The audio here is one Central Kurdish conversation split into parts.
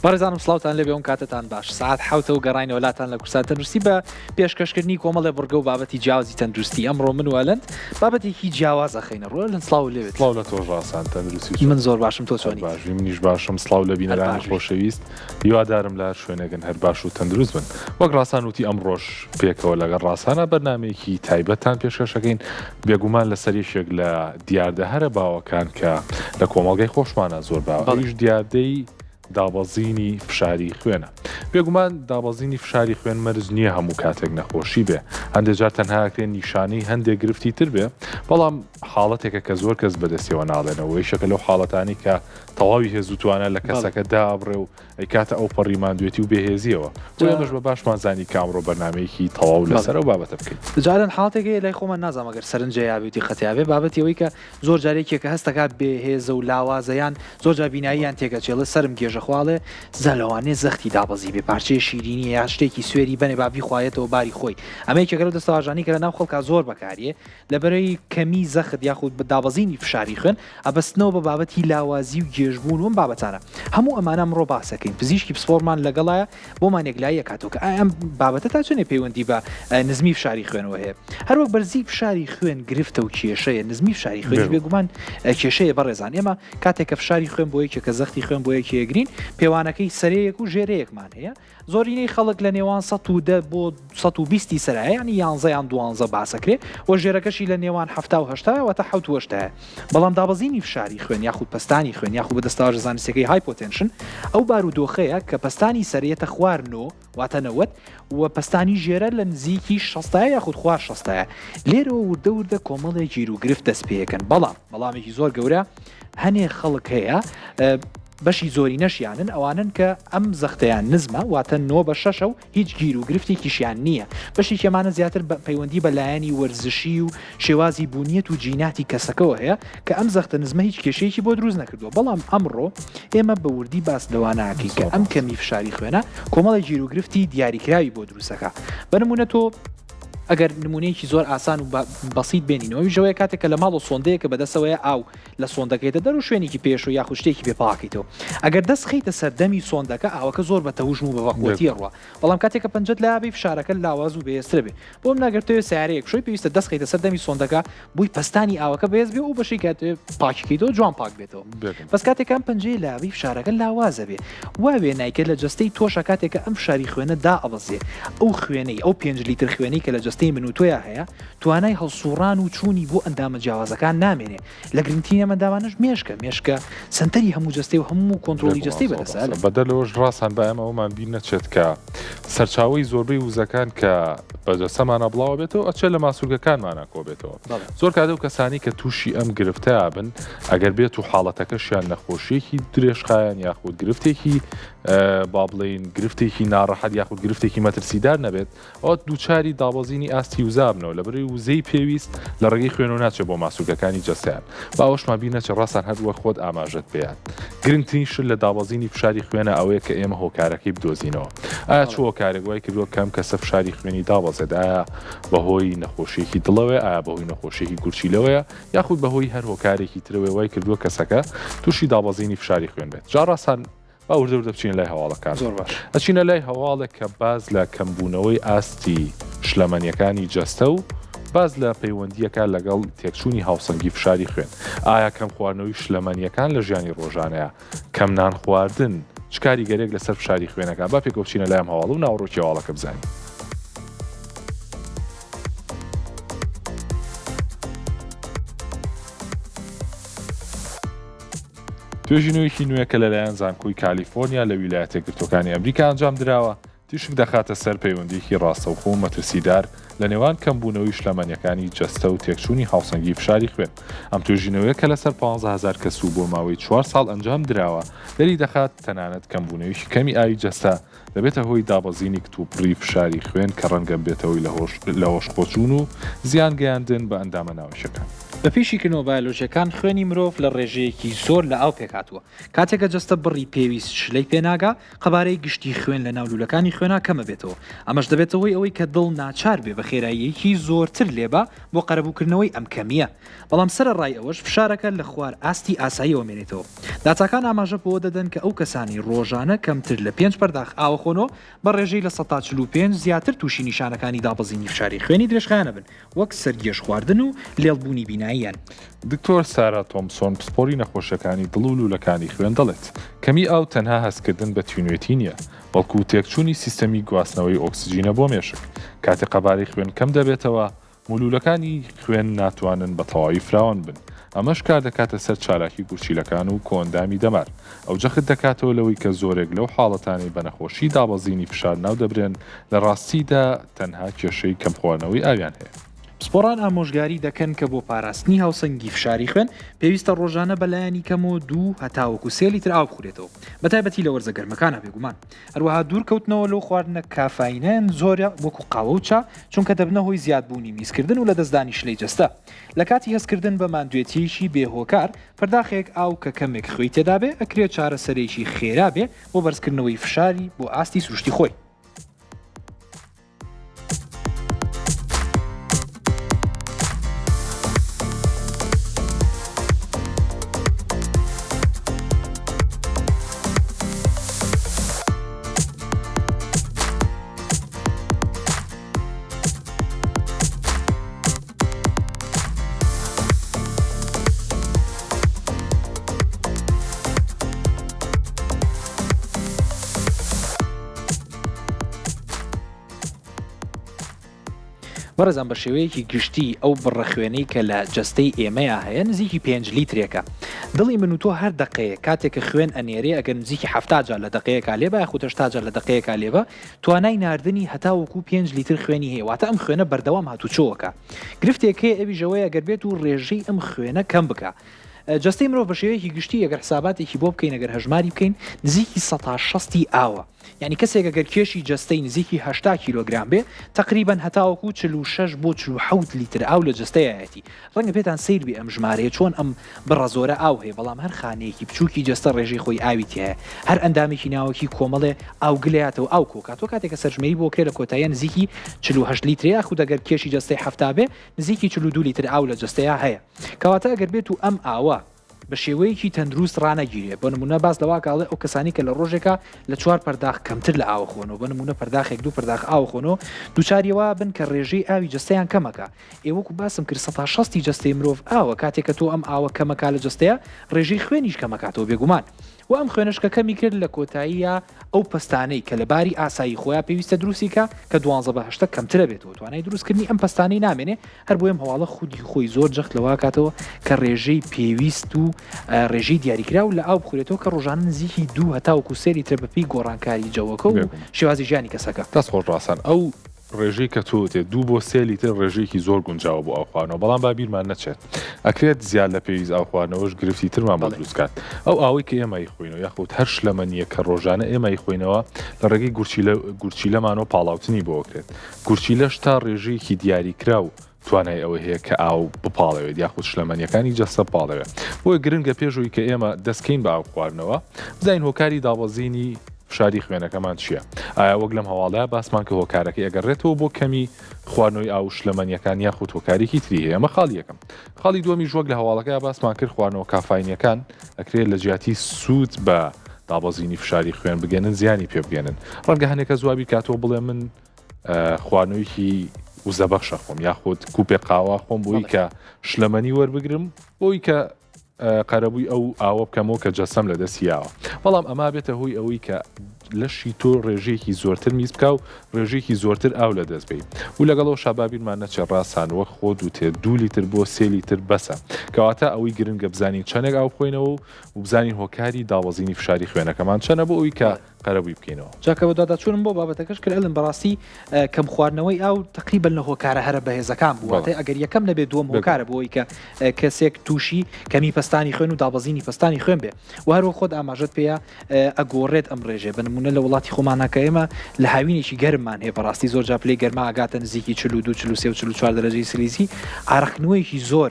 بەڕێزانم سڵاوتان لێبێ ئەم کاتەتان باش سعات حوتە و گەڕینەوە لاتان لە کوردستان تەندروستی بە پێشکەشکردنی کۆمەڵێ بڕگە و بابەتی جیاوازی تەندروستی ئەمڕۆ من و ئەلەند بابەتێکی جیاواز ئەخەینە ڕوو ئەلەند سڵاو لێبێت سڵاو لە تۆش ڕاسان تەندروستی من زۆر باشم تۆ چۆنی باشی منیش باشم سڵاو لە بینەرانی خۆشەویست هیوادارم لە هەر شوێنێکن هەر باش و تەندروست بن وەک ڕاسان وتی ئەمڕۆش پێکەوە لەگەڵ ڕاسانە بەرنمەیەکی تایبەتتان پێشکەشەکەین بێگومان لەسەر یەکێک لە دیاردە هەرە باوەکان کە لە کۆمەڵگای خۆشمانە زۆر باوە ئەویش دیاردەی دابەزینی فشاری خوێنە. بێگومان دابەزینی فشاری خوێن مەرج نییە هەموو کاتێک نەخۆشی بێ، هەندێک جار تەنها ئەکرێ نیشانەی هەندێک گرفتی تر بێ، بەڵام حاڵەتێکە کە زۆر کەس بەدەستیەوە ناڵێنەوە، یەکێکە لەو حاڵەتانەی کە تەواوی هێز و توانا لە کەسەکە دائەبڕێ و ئەیکاتە ئەوپەڕی ماندوێتی و بێهێزیەوە، بۆیە ئێمەش بە باشمان زانی کە ئەمڕۆ بەرنامەیەکی تەواو لەسەر ئەو بابەتە بکەین. جاران حاڵەتێک هەیە لای خۆمان نازانم ئەگەر سەرنجە یابێ و دیقەتە یابێ، بابەتی ئەوەی کە زۆر جار یەکێک کە هەست دەکات بێ هێزە و لاوازە یان زۆر جار بیناییان تێک ئەچێ ئەڵێ سەرم گێژە خوا ئەڵێ زا لەوانەیە زەختی دابەزیبێ پارچەیە شیرینیە یان شتێکی سوێری بەنێ با بیخوایەتەوە باری خۆی ئەمە یەکێکە لەو دەستەواژانەی کە لەناو خەڵکا زۆر بەکاریێ لەبەرەی کەمی زەخت یاخود دابەزینی فشاری خوێن ئەبەستنەوە بە بابەتی لاوازی و گێژبوون و ئەم بابەتانە هەموو ئەمانە ئەمڕۆ باسەکەین پزیشکی پسپۆڕمان لەگەڵایە بۆمان یەکلایی ئەکاتەوە کە ئایا ئەم بابەتە تا چەندێ پەیوەندی بە نزمی فشاری خوێنەوە هەیە هەروەک بەرزی فشاری خوێن گرفتە و کێشەیە نزمی فشاری خوێن بێگومان کێشەیە بەڕێزان ئێمە کاتێک کە فشاری خوێن بۆ یەکێکە زەختی خوێن بۆ یەکێگرین پێوانەکەی سەرەیەک و ژێرەیەکمان هەیە زۆرینەی خەڵک لە نێوان 110 بۆ 120 سەرایە ینی یانزە یان دوانزە باسەکرێ و ژێرەکەشی لە نێوان 70 واتە حوتوەشتایە بەڵام دابەزینی فشاری خوێن یاخود پەستانی خوێن یاخود بە دەستەواژە زانستیەکەی Hypotension ئەو بارودۆخەیە کە پەستانی سەر یەتە خوار نۆ واتە 90 و پەستانی ژێرە لە نزیکی شەستایە یاخود خوار شەستایە لێرەوە وردە وردە کۆمەڵێک گیروگرفت دەست پێکەن بەڵام بەڵامێکی زۆر گەورە هەنێ خەڵک هەیە بەشی زۆرینەشیانن ئەوانن کە ئەم زەختەیان نزمە واتە نۆ بە شەشە و هیچ گیر و گرفتێکیشیان نییە، بەشێکی ئەمانە زیاتر بە پەیوەندی بە لایەنی وەرزشی و شێوازی بوونیەت و جیناتی کەسەکەوە هەیە کە ئەم زەختە نزمە هیچ کێشەیەکی بۆ دروست نەکردووە، بەڵام ئەمڕۆ ئێمە بە وردی باس لەوە ناکەین کە ئەم کەمی فشاری خوێنە کۆمەڵێک گیروگرفتی دیاریکراوی بۆ دروستەکا بە نموونە تۆ ئەگەر نموونەیەکی زۆر ئاسان و بەسیت بێنینەوە ئەویش ئەوەیە کاتێک کە لە ماڵەوە سۆندەیەکە بەدەستەوەیە ئاو لە سۆندەکەیتە دەر و شوێنێکی پێش و یاخود شتێکی پێ پاکەیتەوە ئەگەر دەست خەیتە سەر دەمی سۆندەکە ئاوەکە زۆر بە تەوژم و بە بەقوەتی ئەڕوا بەڵام کاتێک کە پەنجەت لابەی فشارەکە لاواز و بەهێزترە بێ بۆ من ئەگەر تەوێ سیارەیەک بشۆی پێویستە دەست خەیتە سەر دەمی سۆندەکە بۆی پەستانی ئاوەکە بەهێز بێ و بەشی کە تەوێ پاکی کەیتەوە جوان پاک بێتەوە بەس کاتێک ئەم پەنجەیە لابەی فشارەکە لاوازە بێ وا وێنای کە لە جەستەی تۆشە کاتێک کە ئەم فشاری خوێنە دائەبەزێ ئەو خوێنەی ئەو پێنج لیتر خوێنەی کە لە جەستەی من و تۆیا هەیە توانای هەڵسوڕان و چوونی بۆ ئەندامە جیاوازەکان نامێنێ، لە گرنگترین ئەم ئەندامانەش مێشکە، مێشکە سەنتەری هەموو جەستەی و هەموو کۆنترۆڵی جەستەی بەدەستە. بەدەر لەوەش ڕاستان با ئێمە ئەوەمان بیر نەچێت کە سەرچاوەی زۆربەی وزەکان کە بە جەستەمانا بڵاوە بێتەوە ئەچێت لە ماسولکەکانمانا کۆ بێتەوە. زۆر کات ئەو کەسانەی کە تووشی ئەم گرفتە ئەبن ئەگەر بێت و حاڵەتەکەشیان نەخۆشییەکی درێژخایەن یاخود گرفتێکی با بڵێین گرفتێکی ناڕەحەت یاخود گرفتێکی مەترسیدار نەبێت ئەوا دووچاری دابەزینی ئاستی وزە ئەبنەوە لەبەرئەوەی وزەی پێویست لە ڕێگەی خوێنەوە ناچێت بۆ ماسولکەکانی جەستەیان. با ئەوەشمان بیر نەچێت ڕاستان هەر وەک خۆت ئاماژەت پێیان گرنگترین شت لە دابەزینی فشاری خوێنە ئەوەیە کە ئێمە هۆکارەکەی بدۆزینەوە. ئایا چ هۆکارێک وای کردووە کە ئەم کەسە فشاری خوێنی دابەزێت؟ ئایا بەهۆی نەخۆشییەکی دڵەوەیە؟ ئایا بەهۆی نەخۆشییەکی گورچیلەوەیە؟ یاخود بەهۆی هەر هۆکارێکی ترەوەیە وای کردووە کەسەکە تووشی دابەزینی فشاری خوێن بێت؟ جا ڕاستان با وردە وردە بچینە لای هەواڵەکان. زۆر باش. ئەچینە لای هەواڵێک کە باس لە کەمبوونەوەی ئاستی شلەمەنیەکانی جەستە و باس لە پەیوەندییەکە لەگەڵ تێکچوونی هاوسەنگی فشاری خوێن. ئایا کەم خواردنەوەی شلەمەنیەکان لە ژیانی ڕۆژانەیا، کەم نان خواردن، چ کاریگەریەک لەسەر فشاری خوێنەکە؟ با پێکەوە بچینە لای ئەم هەواڵە و ناوەڕۆکی هەواڵەکە بزانین. توێژینەوەیەکی نوێ کە لەلایەن زانکۆی کالیفۆرنیا لە ویلایەتە یەکگرتووەکانی ئەمریکا ئەنجام دراوە، تیشک دەخاتە سەر پەیوەندییەکی ڕاستەوخۆ و مەترسیدار لە نێوان کەمبوونەوەی شلەمەنییەکانی جەستە و تێکچوونی هاوسەنگی فشاری خوێن. ئەم توێژینەوەیە کە لەسەر 15,000 کەس و بۆ ماوەی چوار ساڵ ئەنجام دراوە، دەریدەخات تەنانەت کەمبوونەوەیەکی کەمی ئاوی جەستە دەبێتە هۆی دابەزینی کتوپڕی فشاری خوێن کە ڕەنگە ببێتە هۆی لەهۆشخۆچوون و زیان گەیاندن بە ئەندامە ناوەکیەکان. بەپێی شیکردنەوە بایۆلۆژییەکان خوێنی مرۆڤ لە ڕێژەیەکی زۆر لە ئاو پێکهاتووە، کاتێک کە جەستە بڕی پێویست شلەی پێناگا، قەبارەی گشتی خوێن لە ناو لوولەکانی خوێنا کەمەبێتەوە، ئەمەش دەبێتە هۆی ئەوەی کە دڵ ناچار بێ بە. بە خێراییەکی زۆرتر لێبا بۆ قەرەبووکردنەوەی ئەم کەمییە، بەڵام سەرەڕای ئەوەش فشارەکە لە خوار ئاستی ئاساییەوە مێنێتەوە. داتاکان ئاماژە بەوە دەدەن کە ئەو کەسانەی ڕۆژانە کەمتر لە پێنج پەرداخ ئاو ئەخۆنەوە بە ڕێژەی 45% زیاتر تووشی نیشانەکانی دابەزینی فشاری خوێنی درێژخایەن ئەبن وەک سەرگێژخواردن و لێڵبوونی بیناییان. دکتۆر سارا تۆمسۆن پسپۆری نەخۆشیەکانی دڵ و لوولەکانی خوێن دەڵێت، کەمی ئاو تەنها هەستکردن بە تینوێتی نییە، بەڵکو تێکچوونی سیستەمی گواستنەوەی ئۆکسجینە بۆ مێشک، کاتێک قەبارەی خوێن کەم دەبێتەوە، مولوولەکانی خوێن ناتوانن بە تەواوی فراوان بن، ئەمەش کاردەکاتە سەر چالاکی گورچیلەکان و کۆئەندامی دەمار. ئەو جەخت دەکاتەوە لەوەی کە زۆرێک لەو حاڵەتانەی بە نەخۆشی دابەزینی فشار ناودەبرێن، لە ڕاستیدا تەنها کێشەی کەمخواردنەوەی ئاویان هەیە. پسپۆڕان ئامۆژگاری دەکەن کە بۆ پاراستنی هاوسەنگی فشاری خوێن، پێویستە ڕۆژانە بەلایەنی کەمەوە دوو هەتاوەکو سێ لیتر ئاو بخورێتەوە، بەتایبەتی لە وەرزە گەرمەکانا بێگومان. هەروەها دوورکەوتنەوە لەو خواردنە کافاینەیان زۆرە وەکو قاوە و چا، چونکە دەبنە هۆی زیادبوونی میزکردن و لەدەستدانی شلەی جەستە. لە کاتی هەستکردن بە ماندوێتییەکی بێ هۆکار، پەرداخێک ئاو کە کەمێک خوێی تێدابێ ئەکرێ چارەسەرێکی خێرا بێ بۆ بەرزکردنەوەی فشاری بۆ ئاستی سروشتی خۆی. بەڕێزان بە شێوەیەکی گشتی ئەو بڕە خوێنەی کە لە جەستەی ئێمەیا هەیە نزیکی پێنج لیترێکە دڵی من و تۆ هەر دەقەیە کاتێک کە خوێن ئەنێرێ ئەگەر نزیکی حەفتا جار لە دەقەیەکا لێبا یاخود هەشتا جار لە دەقەیەکا لێبا توانای ناردنی هەتاوەکو پێنج لیتر خوێنی هەیە واتە ئەم خوێنە بەردەوام هاتوچۆ ئەکا گرفتێک هەیە ئەویش ئەوەیە گەر بێت و ڕێژەی ئەم خوێنە کەم بکا جەستەی مرۆڤ بە شێوەیەکی گشتی ئەگەر حساباتێکی بۆ بکەین ئەگەر هەژماری بکەین نزیکی سەتا شەستی ئاوە یانی کەسێک ئەگەر کێشی جەستەی نزیکی 80 کیلۆگرام بێ تەقریبەن هەتاوەکو 46 بۆ 47 لیتر ئاو لە جەستەیایەتی ڕەنگە پێتان سەیر بێ ئەم ژمارەیە چۆن ئەم بڕە زۆرە ئاو هەیە بەڵام هەر خانەیەکی بچووکی جەستە ڕێژەی خۆی ئاوی تیایە هەر ئەندامێکی ناوەکی کۆمەڵێ ئاو گلەیاتەوە ئاو کۆکاتەوە کاتێک کە سەرژمێری بۆ کرێ لە کۆتاییە نزیکی 48 لیترە یاخود ئەگەر کێشی جەستەی 70 بێ نزیکی 42 لیتر ئاو لە جەستەیا هەیە کەواتە ئەگەر بێت و ئەم ئاوە بە شێوەیەکی تەندروست ڕانەگیرێ، بۆ نموونە باس لەوە ئەکا ئەڵێ ئەو کەسانەی کە لە ڕۆژێکا لە چوار پەرداخ کەمتر لە ئاو ئەخۆنەوە، بۆ نموونە پەرداخێک دوو پەرداخ ئاو ئەخۆنەوە، دووچاری ئەوە ئەبن کە ڕێژەی ئاوی جەستەیان کەم ئەکا. ئێ وەکو باسم کرد سەتا شەستی جەستەی مرۆڤ ئاوە، کاتێک کە تۆ ئەم ئاوە کەم ئەکا لە جەستەیا، ڕێژەی خوێنیش کەم ئەکاتەوە بێگومان. وە ئەم خوێنەش کە کەمی کرد لە کۆتاییا ئەو پەستانەی کە لە باری ئاسایی خۆیا پێویستە دروستی کا کە دوانزە بە هەشتە کەمترە بێتەوە توانای دروست کردنی ئەم پەستانەی نامێنێ هەر بۆیە ئەم هەواڵە خودی خۆی زۆر جەخت لەوە ئەکاتەوە کە ڕێژەی پێویست و ڕێژەی دیاریکراو لە ئاو بخورێتەوە کە ڕۆژانە نزیکی دوو هەتاوەکو سێ لیترە بەپێی گۆڕانکاری جەوەکە و شێوازی ژیانی کەسەکە. دەست خۆش ڕاسان ئەو ڕێژەی کە تۆ وتت دوو بۆ سێ لیتر ڕێژەیەکی زۆر گونجاوە بۆ ئاو خواردنەوە بەڵام با بیرمان نەچێت ئەکرێت زیاد لە پێویست ئاو خواردنەوەش گرفتی ترمان بۆ دروست کات ئەو ئاوەی کە ئێمە ئەیخۆینەوە یاخود هەر شلەمەنییەک کە ڕۆژانە ئێمە ئەیخۆینەوە لە ڕێگەی گورچیلە گورچیلەمانەوە پاڵاوتنی بۆ ئەکرێت گورچیلەش تا ڕێژەیەکی دیاریکراو توانای ئەوەی هەیە کە ئاو بپاڵێوێت یاخود شلەمەنیەکانی جەستە بپاڵێوێت بۆیە گرنگە پێش ئەوی کە ئێمە دەستکەین بە ئاو خواردنەوە بزانین هۆکاری دابەزینی فشاری خوێنەکەمان چییە ئایا وەک لەم هەواڵەیە باسمان کە هۆکارەکەی ئەگەڕێتەوە بۆ کەمی خواردنەوەی ئاو و شلەمەنیەکان یاخود هۆکارێکی تری هەیە ئەمە خاڵی یەکەم خاڵی دووەمیش وەک لە هەواڵەکەیا باسمان کرد خواردنەوە کافاینیەکان ئەکرێت لە جیاتی سوود بە دابەزینی فشاری خوێن بگەنن زیانی پێ بگەنن ڕەنگە هەنێک کەس وا بیرکاتەوە بڵێ من خواردنەوەیکی وزەبەخشە خۆم یاخود کوپێ قاوە خۆم بۆی کە شلەمەنی وەربگرم بۆی کە قەرەبووی ئەو ئاوە بکەمەوە کە جەسەم لە دەستی یاوە بەڵام ئەما بێتە هۆی ئەوەی کە لەشی تۆ ڕێژەیەکی زۆرتر میز بکە و ڕێژەیەکی زۆرتر ئاو لە دەست بی و لەگەڵەوە شابابیرمان نەچێت ڕاسان وەک خۆ دوتێ دو لیتر بۆ سێ لیتر بەسە کەواتە ئەوەی گرنگە بزانین چەندێک ئاو بخۆینەوە و بزانین هۆکاری داوەزینی فشاری خوێنەکەمان چەنە بۆ ئەوی کە قەرەبووی بکەینەوە. جا کە بەدواداچوونم بۆ بابەتەکەش کرد ئەلن بەڕاستی کەم خواردنەوەی ئاو تەقریبەن لە هۆکارە هەرە بەهێزەکان بوو واتە ئەگەر یەکەم نەبێت دووەم هۆکارە بۆ ئەوەی کە کەسێک تووشی کەمی پەستانی خوێن و دابەزینی پەستانی خوێن بێ و هەروەک خۆت ئاماژەت پێیە ئەگۆڕێت ئەم ڕێژەیە بە نموونە. نمونە لە وڵاتی خۆمانە کە ئێمە لە هاوینێکی گەرممان هەیە بەڕاستی زۆر جا پلەی گەرما ئەگاتە نزیکی 42 43 و 44 دەرەجەی سلیزی ئارەقکردنەوەیەکی زۆر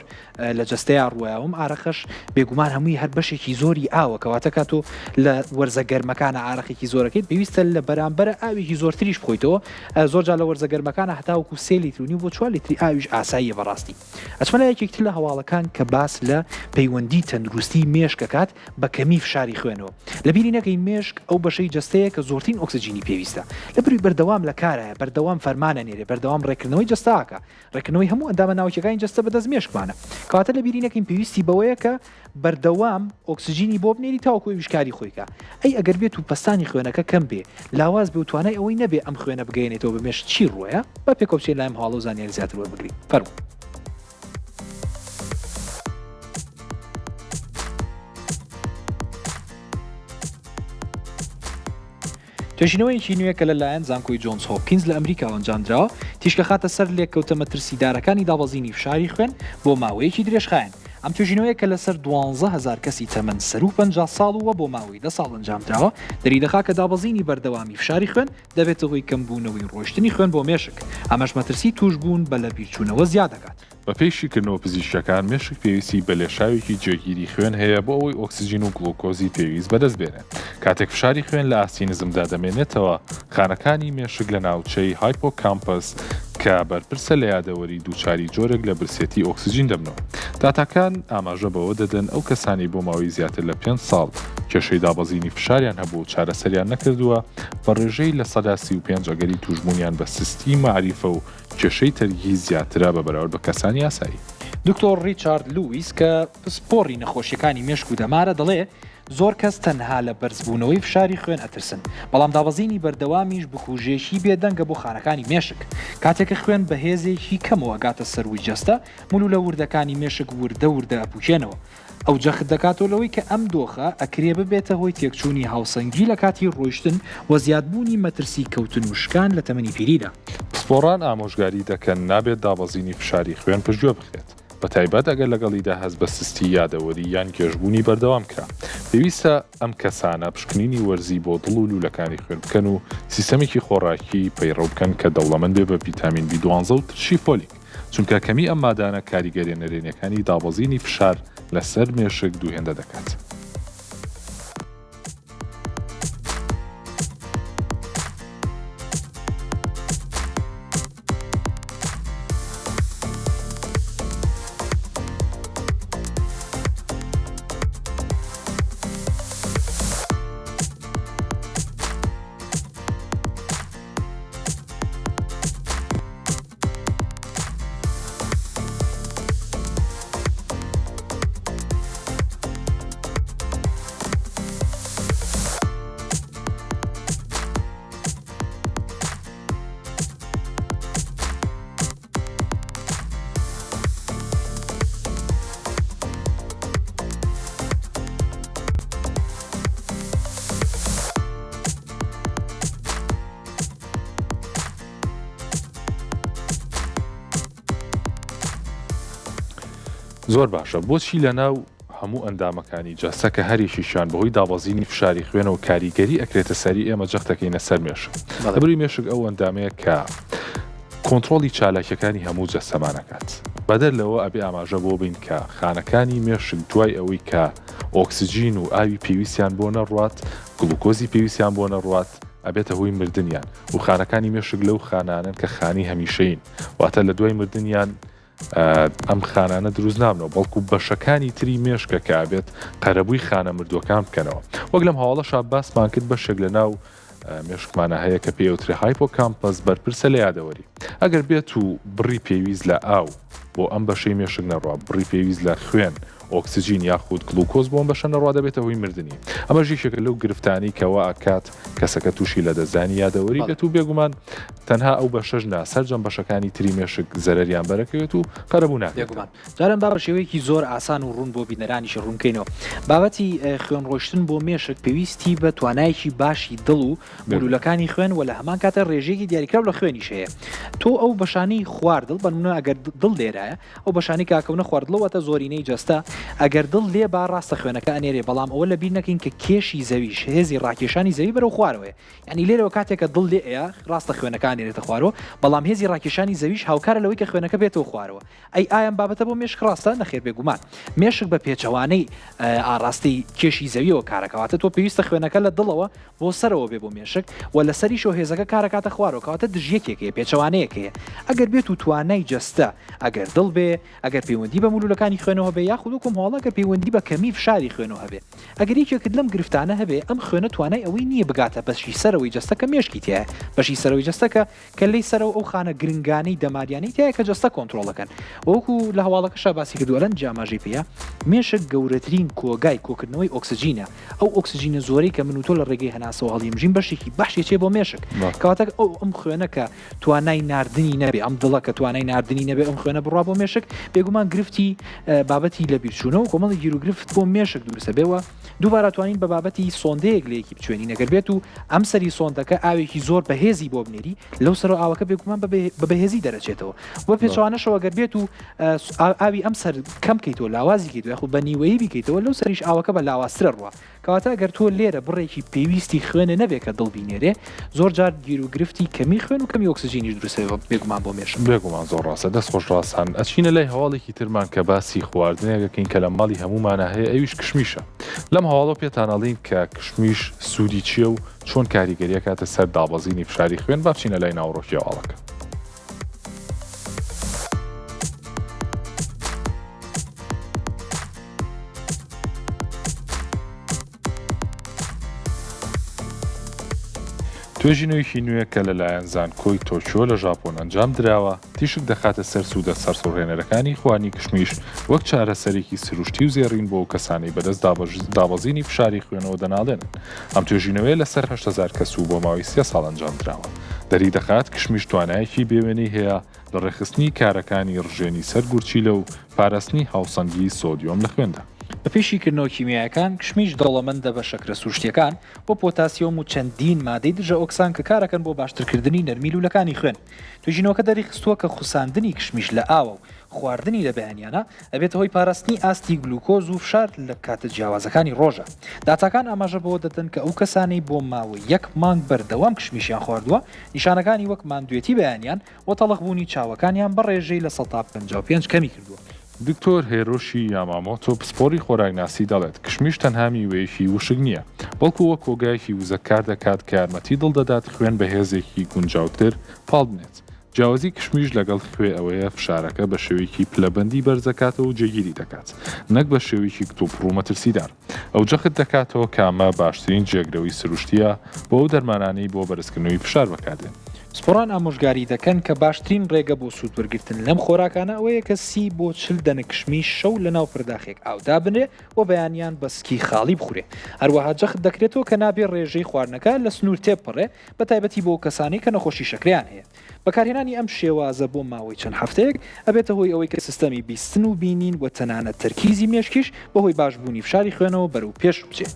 لە جەستەیا ڕووەیا ئەم ئارەقەش بێگومان هەمووی هەر بەشێکی زۆری ئاوە کەواتە کات تۆ لە وەرزە گەرمەکانە ئارەقێکی زۆرەکەیت پێویستە لە بەرامبەرە ئاوێکی زۆرتریش بخۆیتەوە زۆر جار لە وەرزە گەرمەکانە هەتاوەکو سێ لیتر و نیو بۆ چوار لیتری ئاویش ئاساییە بەڕاستی ئەچمە لای یەکێک تر لە هەواڵەکان کە باس لە پەیوەندی تەندروستی مێشک ئەکات بە کەمی فشاری خوێنەوە. لەبیری نەکەین مێشک ئەو بەشەی جەستەیە کە زۆرترین ئۆکسجینی پێویستە. لەبری بەردەوام لە کارایە، بەردەوام فەرمان ئەنێرێ، بەردەوام ڕێککردنەوەی جەستە ئەکا. ڕێککردنەوەی هەموو ئەندامە ناوکیەکانی جەستە بەدەست مێشکمانە. کەواتە لەبیری نەکەین پێویستی بەوەیە کە بەردەوام ئۆکسجینی بۆ بنێری تاوەکو ئەویش کاری خۆی کا. ئەی ئەگەر بێت و پەستانی خوێنەکە کەم بێ، لاواز بێ و توانای ئەوەی نەبێ ئەم خوێنە بگەیەنێتەوە بە مێشک چی ڕووەیا؟ با پێکەوە بچینە لای ئەم هەواڵە و زانیاری زیاتر وەربگرین. فەرموو. توێژینەوەیەکی نوێ کە لەلایەن زانکۆی جۆنز هۆپکینز لە ئەمریکاوە ئەنجامدراوە، تیشکەخاتە سەر لێکەوتە مەترسیدارەکانی دابەزینی فشاری خوێن بۆ ماوەیەکی درێژخایەن. ئەم توێژینەوەیە کە لەسەر 12,000 کەسی تەمەن سەروو 50 ساڵ و بۆ ماوەی دە ساڵ ئەنجامدراوە، دەریدەخا کە دابەزینی بەردەوامی فشاری خوێن دەبێتە هۆی کەمبوونەوەی ڕۆیشتنی خوێن بۆ مێشک، ئەمەش مەترسی تووشبوون بە لەبیرچوونەوە زیاد دەکات. بەپێی شیکردنەوە پزیشکیەکان، مێشک پێویستی بە لێشاوێکی جێگیری خوێن هەیە بۆ ئەوەی ئۆکسجین و گڵوکۆزی پێویست بەدەست بێنێت. کاتێک فشاری خوێن لە ئاستی نزمدا دەمێنێتەوە، خانەکانی مێشک لە ناوچەی هایپۆکامپەس کە بەرپرسە لە یادەوەری دووچاری جۆرێک لە برسێتی ئۆکسجین دەبنەوە. داتاکان ئاماژە بەوە دەدەن ئەو کەسانەی بۆ ماوەی زیاتر لە پێنج ساڵ کێشەی دابەزینی فشاریان هەبووە و چارەسەریان نەکردووە، بە ڕێژەی 35% ئەگەری تووشبوونیان بە سستی مەعریفە و کێشەی تەرکیز زیاترە بە بەراورد بە کەسانی ئاسایی. دکتۆر ڕیچارد لویس کە پسپۆڕی نەخۆشیەکانی مێشک و دەمارە دەڵێ، زۆر کەس تەنها لە بەرزبوونەوەی فشاری خوێن ئەترسن، بەڵام دابەزینی بەردەوامیش بکوژێکی بێدەنگە بۆ خانەکانی مێشک. کاتێک کە خوێن بە هێزێکی کەمەوە ئەگاتە سەرووی جەستە، مولولە وردەکانی مێشک وردە وردە ئەپوکێنەوە. ئەو جەخت دەکاتەوە لەوەی کە ئەم دۆخە ئەکرێ ببێتە هۆی تێکچوونی هاوسەنگی لە کاتی ڕۆیشتن و زیادبوونی مەترسی کەوتن و شکان لە تەمەنی پیریدا. پسپۆڕان ئامۆژگاری دەکەن نابێت دابەزینی فشاری خوێن پشتگوێ بخرێت، بەتایبەت ئەگەر لەگەڵیدا هەست بە سستی یادەوەری یان گێژبوونی بەردەوام کرا. پێویستە ئەم کەسانە پشکنینی وەرزی بۆ دڵ و لوولەکانی خوێن بکەن و سیستەمێکی خۆراکی پەیڕەو بکەن کە دەوڵەمەند بێ بە ڤیتامین بی دوانزە و ترشی فۆلیک. چونکە کەمی ئەم مادانە کاریگەریە نەرێنیەکانی دابەزینی فشار لەسەر مێشک دووهێندە دەکات. زۆر باشە بۆچی لەناو هەموو ئەندامەکانی جەستە کە هەریەکێکیان بەهۆی دابەزینی فشاری خوێنەوە کاریگەری ئەکرێتە سەری ئێمە جەختەکەینە سەر مێشک لەبری مێشک ئەو ئەندامەیە کە کۆنترۆڵی چالاکیەکانی هەموو جەستەمان ئەکات بەدەر لەوە ئەبێ ئاماژە بۆ بین کە خانەکانی مێشک دوای ئەوەی کە ئۆکسجین و ئاوی پێویستیان بۆ نەڕوات گلوکۆزی پێویستیان بۆ نەڕوات ئەبێتە هۆی مردنیان و خانەکانی مێشک لەو خانانەن کە خانی هەمیشەیین واتە لە دوای مردنیان ئەم خانانە دروست نابنەوە بەڵکو بەشەکانی تری مێشکە کە ئەبێت قەرەبووی خانە مردووەکان بکەنەوە وەک لەم هەواڵەشا باسمان کرد بەشێک لە ناو مێشکمانە هەیە کە پێی ئەوترێ هایپۆکامپەس بەرپرسە لە یادەوەری ئەگەر بێت و بڕی پێویست لە ئاو بۆ ئەم بەشەی مێشک نەڕوا بڕی پێویست لە خوێن ئۆکسجین یاخود گڵوکۆز بۆ ئەم بەشە نەڕوا دەبێتە هۆی مردنی. ئەمەش یەکێکە لەو گرفتانەی کە وا ئەکات کەسەکە تووشی لەدەستدانی یادەوەری بێت و بێگومان تەنها ئەو بەشەش نا سەرجەم بەشەکانی تری مێشک زەرەریان بەرەکەوێت و قەرەبوو ناکرێتەوە. بێگومان. جاران با بە شێوەیەکی زۆر ئاسان و ڕوون بۆ بینەرانیش ڕوون بکەینەوە. بابەتی خوێن ڕۆیشتن بۆ مێشک پێویستی بە توانایەکی باشی دڵ و مولولەکانی خوێن و لە هەمان کاتە ڕێژەیەکی دیاریکراو لە خوێنیش هەیە. تۆ ئەو بەشانەی خوار دڵ بە نمونە ئەگەر دڵ لێرایە ئەو بەشانەی کە ئەکەونە خواردڵەوە واتە زۆرینەی جەستە. ئەگەر دڵ لێ با ڕاستە خوێنەکە ئەنێرێ بەڵام ئەوە لەبیر نەکەین کە کێشی زەویش هێزی ڕاکێشانی زەوی بەرەو خوارەوەیە یانی لێرەوە کاتێک کە دڵ لێ ئەیا ڕاستە خوێنەکە ئەنێرێتە خوارەوە بەڵام هێزی ڕاکێشانی زەویش هاوکارە لەوەی کە خوێنەکە بێتەوە خوارەوە ئەی ئایا ئەم بابەتە بۆ مێشک ڕاستە؟ نەخێر بێگومان مێشک بە پێچەوانەی ئاڕاستەی کێشی زەویەوە کارەکا واتە تۆ پێویستە خوێنەکە لە دڵەوە بۆ سەرەوە بێ بۆ مێشک و لە سەریشەوە هێزەکە کارەکاتە خوارەوە کەواتە دژیەکێک هەیە پێچەوانەیەک هەیە ئەگەر بێت و توانای جەستە ئەگەر دڵ بێ ئەگەر پەیوەندی بە مولولەکانی خوێنەوە هەبێ یاخود وەکو هەواڵە ئەگەر پەیوەندی بە کەمی فشاری خوێنەوە هەبێ ئەگەر یەکێکت لەم گرفتانە هەبێ ئەم خوێنە توانای ئەوەی نییە بگاتە بەشی سەرەوەی جەستە کە مێشکی تیایە بەشی سەرەوەی جەستە کە کەللەی سەرەوە ئەو خانە گرنگانەی دەماریانەی تیایە کە جەستە کۆنترۆڵ دەکەن و وەکو لە هەواڵەکەشا باسی کردووە ئەلەند ئاماژەی پێیە مێشک گەورەترین کۆگای کۆکردنەوەی ئۆکسجینە ئەو ئۆکسجینە زۆرەی کە من و تۆ لە ڕێگەی هەناسەوە هەڵیمژین بەشێکی باشی ئەچێ بۆ مێشک کەواتە ئەو ئەم خوێنە کە توانای ناردنی نەبێ ئەم دڵە کە توانای ناردنی نەبێ ئەم خوێنە بڕوا بۆ مێشک بێگومان گرفتی بابەتی لەبیرچوونەوە و کۆمەڵی گیروگرفت بۆ مێشک دروستە بێ و دووبارە توانین بە بابەتی سۆندەیەک لەیەکی بچوێنین ئەگەر بێت و ئەم سەری سۆندەکە ئاوێکی زۆر بەهێزی بۆ بنێری لەو سەرەوە ئاوەکە بێگومان بە بەهێزی دەرەچێتەوە وە پێچەوانەشەوە گەر بێت و ئاوی ئەم سەر کەم کەیتەوە لاوازی کەیتەوە یاخود بە نیوەیی بیکەیتەوە لەو سەریش ئاوەکە بە لاوازترە ڕوا کەواتە ئەگەر تۆ لێرە بڕێکی پێویستی خوێنە نەبێ کە دڵ بینێرێ زۆر جار گیروگرفتی کەمی خوێن و کەمی ئۆکسجینیش دروست ئەبێ بێگومان بۆ مێشک. بێگومان زۆر ڕاستە دەست خۆش ڕاستان ئەچینە لای هەواڵێکی ترمان کە باسی خواردنێک ئەکەین کە لە ماڵی هەموومانا هەیە ئەویش کشمیشە لەم هەواڵەو پێتان ئەڵێین کە کشمیش سوودی چیە و چۆن کاریگەری ئەکاتە سەر دابەزینی فشاری خوێن با بچینە لای ناوەڕۆکی هەواڵەکە. توێژینەوەیەکی نوێ کە لەلایەن زانکۆی تۆکیۆ لە ژاپۆن ئەنجام دراوە، تیشک دەخاتە سەر سوودە سەرسوڕهێنەرەکانی خواردنی کشمیش وەک چارەسەرێکی سروشتی و زێڕین بۆ ئەو کەسانەی بەدەست دابەزینی فشاری خوێنەوە دەناڵێنن. ئەم توێژینەوەیە لەسەر 8000 کەس و بۆ ماوەی سێ ساڵ ئەنجامدراوە. دەریدەخات کشمیش توانایەکی بێوێنەی هەیە لە ڕێکخستنی کارەکانی ڕژێنی سەر گورچیلە و پاراستنی هاوسەنگی سۆدیۆم لە خوێندا. بەپێی شیکردنەوە کیمیایەکان، کشمیش دەوڵەمەندە بە شەکرە سروشتییەکان و پۆتاسیۆم و چەندین مادەی دژە ئۆکسان کە کارەکەن بۆ باشترکردنی نەرمی لوولەکانی خوێن. توێژینەوەکە دەریخستووە کە خوساندنی کشمیش لە ئاوە و خواردنی لە بەیانیانە ئەبێتە هۆی پاراستنی ئاستی گلوکۆز و فشار لە کاتە جیاوازەکانی ڕۆژە. داتاکان ئاماژە بەوە دەدەن کە ئەو کەسانەی بۆ ماوەی یەک مانگ بەردەوام کشمیشیان خواردووە، نیشانەکانی وەک ماندوێتی بەیانیان و تەڵخبوونی چاوەکانیان بە ڕێژەی 55% کەمی کردووە. دکتۆر هێرۆشی یامامۆتۆ پسپۆڕی خۆراکناسی دەڵێت، کشمیش تەنها میوەیەکی وشک نییە، بەڵکو وەک کۆگایەکی وزە کاردەکات کە یارمەتی دڵ دەدات خوێن بە هێزێکی گونجاوتر پاڵبنێت. جیاوازی کشمیش لەگەڵ خوێ ئەوەیە فشارەکە بە شێوەیەکی پلەبەندی بەرزدەکاتەوە و جێگیری دەکات، نەک بە شێوەیەکی کتوپڕ و مەترسیدار. ئەو جەخت دەکاتەوە کە ئەمە باشترین جێگرەوەی سروشتییە بۆ ئەو دەرمانانەی بۆ بەرزکردنەوەی فشار بەکاردێن. پسپۆڕان ئامۆژگاری دەکەن کە باشترین ڕێگە بۆ سوودوەرگرتن لەم خۆراکانە ئەوەیە کە سی بۆ 40 دەنک کشمیش شەو لەناو پەرداخێک ئاو دابنرێ و بەیانیان بە سکی خاڵی بخورێ. هەروەها جەخت دەکرێتەوە کە نابێ ڕێژەی خواردنەکە لە سنوور تێبپەڕێ، بەتایبەتی بۆ ئەو کەسانەی کە نەخۆشی شەکرەیان هەیە. بەکارهێنانی ئەم شێوازە بۆ ماوەی چەند هەفتەیەک ئەبێتە هۆی ئەوەی کە سیستەمی بیستن و بینین و تەنانەت تەرکیزی مێشکیش بەهۆی باشبوونی فشاری خوێنەوە بەرەو پێش بچێ.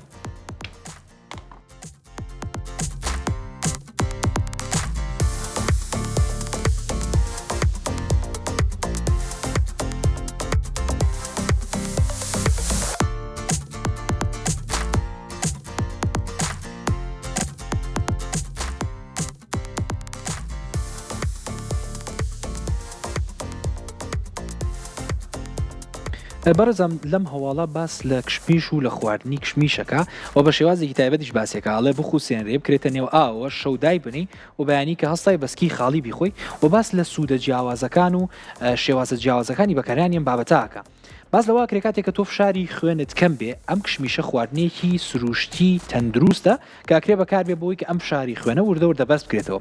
بەڕێزان لەم هەواڵە باس لە کشمیش و لە خواردنی کشمیشەکە و بە شێوازێکی تایبەتیش باسێکە ئەڵێ بخوسێنرێ بکرێتە نێو ئاوە شەو دایبنی و بەیانی کە هەستای بەسکی خاڵی بیخۆی و باس لە سوودە جیاوازەکان و شێوازە جیاوازەکانی بەکارهێنانی ئەم بابەتە ئەکا. باس لەوە ئەکرێ کاتێک کە تۆ فشاری خوێنت کەم بێ ئەم کشمیشە خواردنێکی سروشتی تەندروستە کە ئەکرێ بەکاربێ بۆی کە ئەم فشاری خوێنە وردە وردە بەرز بکرێتەوە.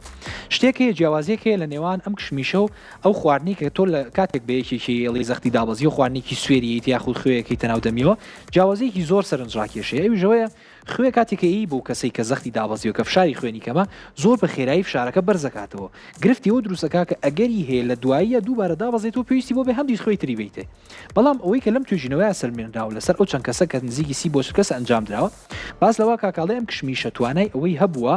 شتێک هەیە جیاوازیەک هەیە لە نێوان ئەم کشمیشە و ئەو خواردنەی کە تۆ لە کاتێک بە یەکێکی ئێڵی زەختی دابەزی و خواردنێکی سوێری یەیت یاخود خوێیەکەیتە ناو دەمیەوە جیاوازیەکی زۆر سەرنجڕاکێشەیە ئەویش ئەوەیە خوێ کاتێک کە ی بەو کەسەی کە زەختی دابەزیوە کە فشاری خوێنی کەمە زۆر بە خێرایی فشارەکە بەرزەکاتەوە گرفتی ئەوە دروستەکا کە ئەگەری هەیە لە دواییە دووبارە دابەزێتەوە پێویستی بۆ بێ هەمدیس خوێی تری بەیتێ بەڵام ئەوەی کە لەم توێژینەوەیە سەلمێنراوە لەسەر ئەو چەند کەسە کە نزیکی سی بۆ 40 کەس ئەنجام دراوە باس لەوە کاکاڵێ ئەم کشمیشە توانای ئەوەی هەبووە.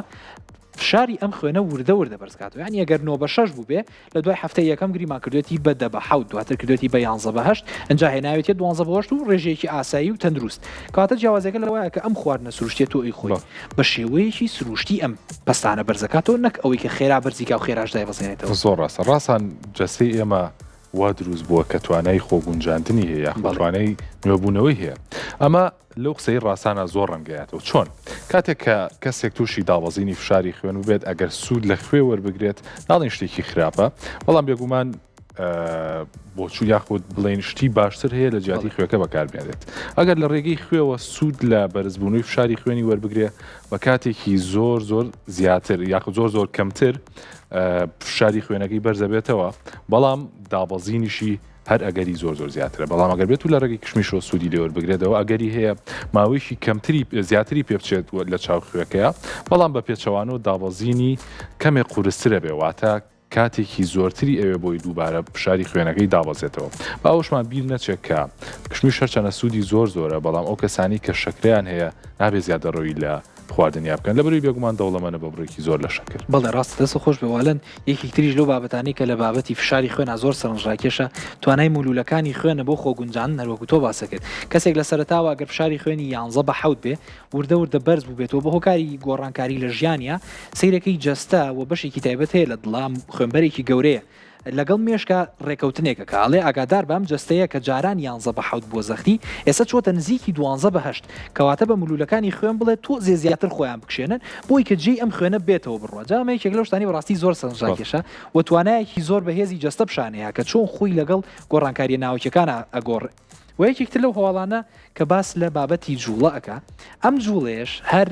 فشاری ئەم خوێنە وردە وردە بەرز کاتەوە یانی ئەگەر نۆ بە شەش بووبێ لە دوای هەفتەی یەکەم گریمان کردوێتی بە دە بە حەوت دواتر کردوێتی بە یانزە بە هەشت ئنجا هێناوێتیە دوانزە بە هەشت و ڕێژەیەکی ئاسایی و تەندروست کەواتە جیاوازیەکە لەوەیە کە ئەم خواردنە سروشتیە تۆ ئەیخۆی بە شێوەیەکی سروشتی ئەم پەستانە بەرزەکاتەوە نەک ئەوەی کە خێرا بەرزی کا و خێراش دایبەزێنێتەوە. زۆر ڕاستە ڕاسان جەستەی ئێمە وا دروست بووە کە توانای خۆگونجاندنی هەیە یاخود توانای نوێبوونەوەی هەیە ئەمە لەو قسەی ڕاسانە زۆر ڕەنگەیاتەوە چۆن کاتێک کە کەسێک تووشی دابەزینی فشاری خوێن ببێت ئەگەر سوود لە خوێ وەربگرێت ناڵێن شتێکی خراپە بەڵام بێگومان بۆچوو یاخود بڵێن شتی باشتر هەیە لە جیاتی خوێکە بەکاربێنێت ئەگەر لە ڕێگەی خوێوە سوود لە بەرزبوونەوەی فشاری خوێنی وەربگرێ بە کاتێکی زۆر زۆر زیاتر یاخود زۆر زۆر کەمتر فشاری خوێنەکەی بەرزەبێتەوە بەڵام دابەزینیشی هەر ئەگەری زۆر زۆر زیاترە بەڵام ئەگەر بێت و لە ڕێگەی کشمیشەوە سوودی لێوەربگرێتەوە ئەگەری هەیە ماوەیەکی کەمتری زیاتری پێ بچێت لە چاو خوێکەیە بەڵام بە پێچەوانەوە دابەزینی کەمێک قورسترە بێ واتە کاتێکی زۆرتری ئەوێ بۆی دووبارە فشاری خوێنەکەی دابەزێتەوە. با ئەوەشمان بیر نەچێت کە کشمیش هەرچەنە سوودی زۆر زۆرە بەڵام ئەو کەسانەی کە شەکرەیان هەیە نابێ زیادەڕەوی لە خواردنیا بکەن لەبەرئەوەی بێگومان دەوڵەمەنە بە بڕێکی زۆر لە شەکر. بەڵێ ڕاستە دەستت خۆش بێ والەن یەکێک تریش لەو بابەتانەی کە لە بابەتی فشاری خوێنا زۆر سەرنجڕاکێشە توانای مولولەکانی خوێنە بۆ خۆگونجاندن هەروەکو تۆ باست کرد کەسێک لە سەرەتاوە گەر فشاری خوێنی یانزە بە حەوت بێ وردە وردە بەرز بووبێتەوە بە هۆکاری گۆڕانکاری لە ژیانیا سەیرەکەی جەستە و بەشێکی تایبەت هەیە لە دڵا خوێنبەرێکی گەورەیە لەگەڵ مێشکا ڕێکەوتنێک ئەکا ئەڵێ ئاگادار بە ئەم جەستەیە کە جاران یانزە بە حەوت بووە زەختی ئێستا چۆتە نزیکی دوانزە بە هەشت کەواتە بە مولولەکانی خوێن بڵێ تۆزێ زیاتر خۆیان بکشێنن بۆی کە جێی ئەم خوێنە بێتەوە بڕوا جا ئەمە یەکێک لەو شتانەی بەڕاستی زۆر سەرنجڕاکێشە و توانایەکی زۆر بەهێزی جەستە پیشانەیە کە چۆن خۆی لەگەڵ گۆڕانکاریە ناوەکیەکانا ئەگۆڕێ. وە یەکێک تر لەو هەواڵانە کە باس لە بابەتی جوڵە ئەکا ئەم جوڵەیەش هەر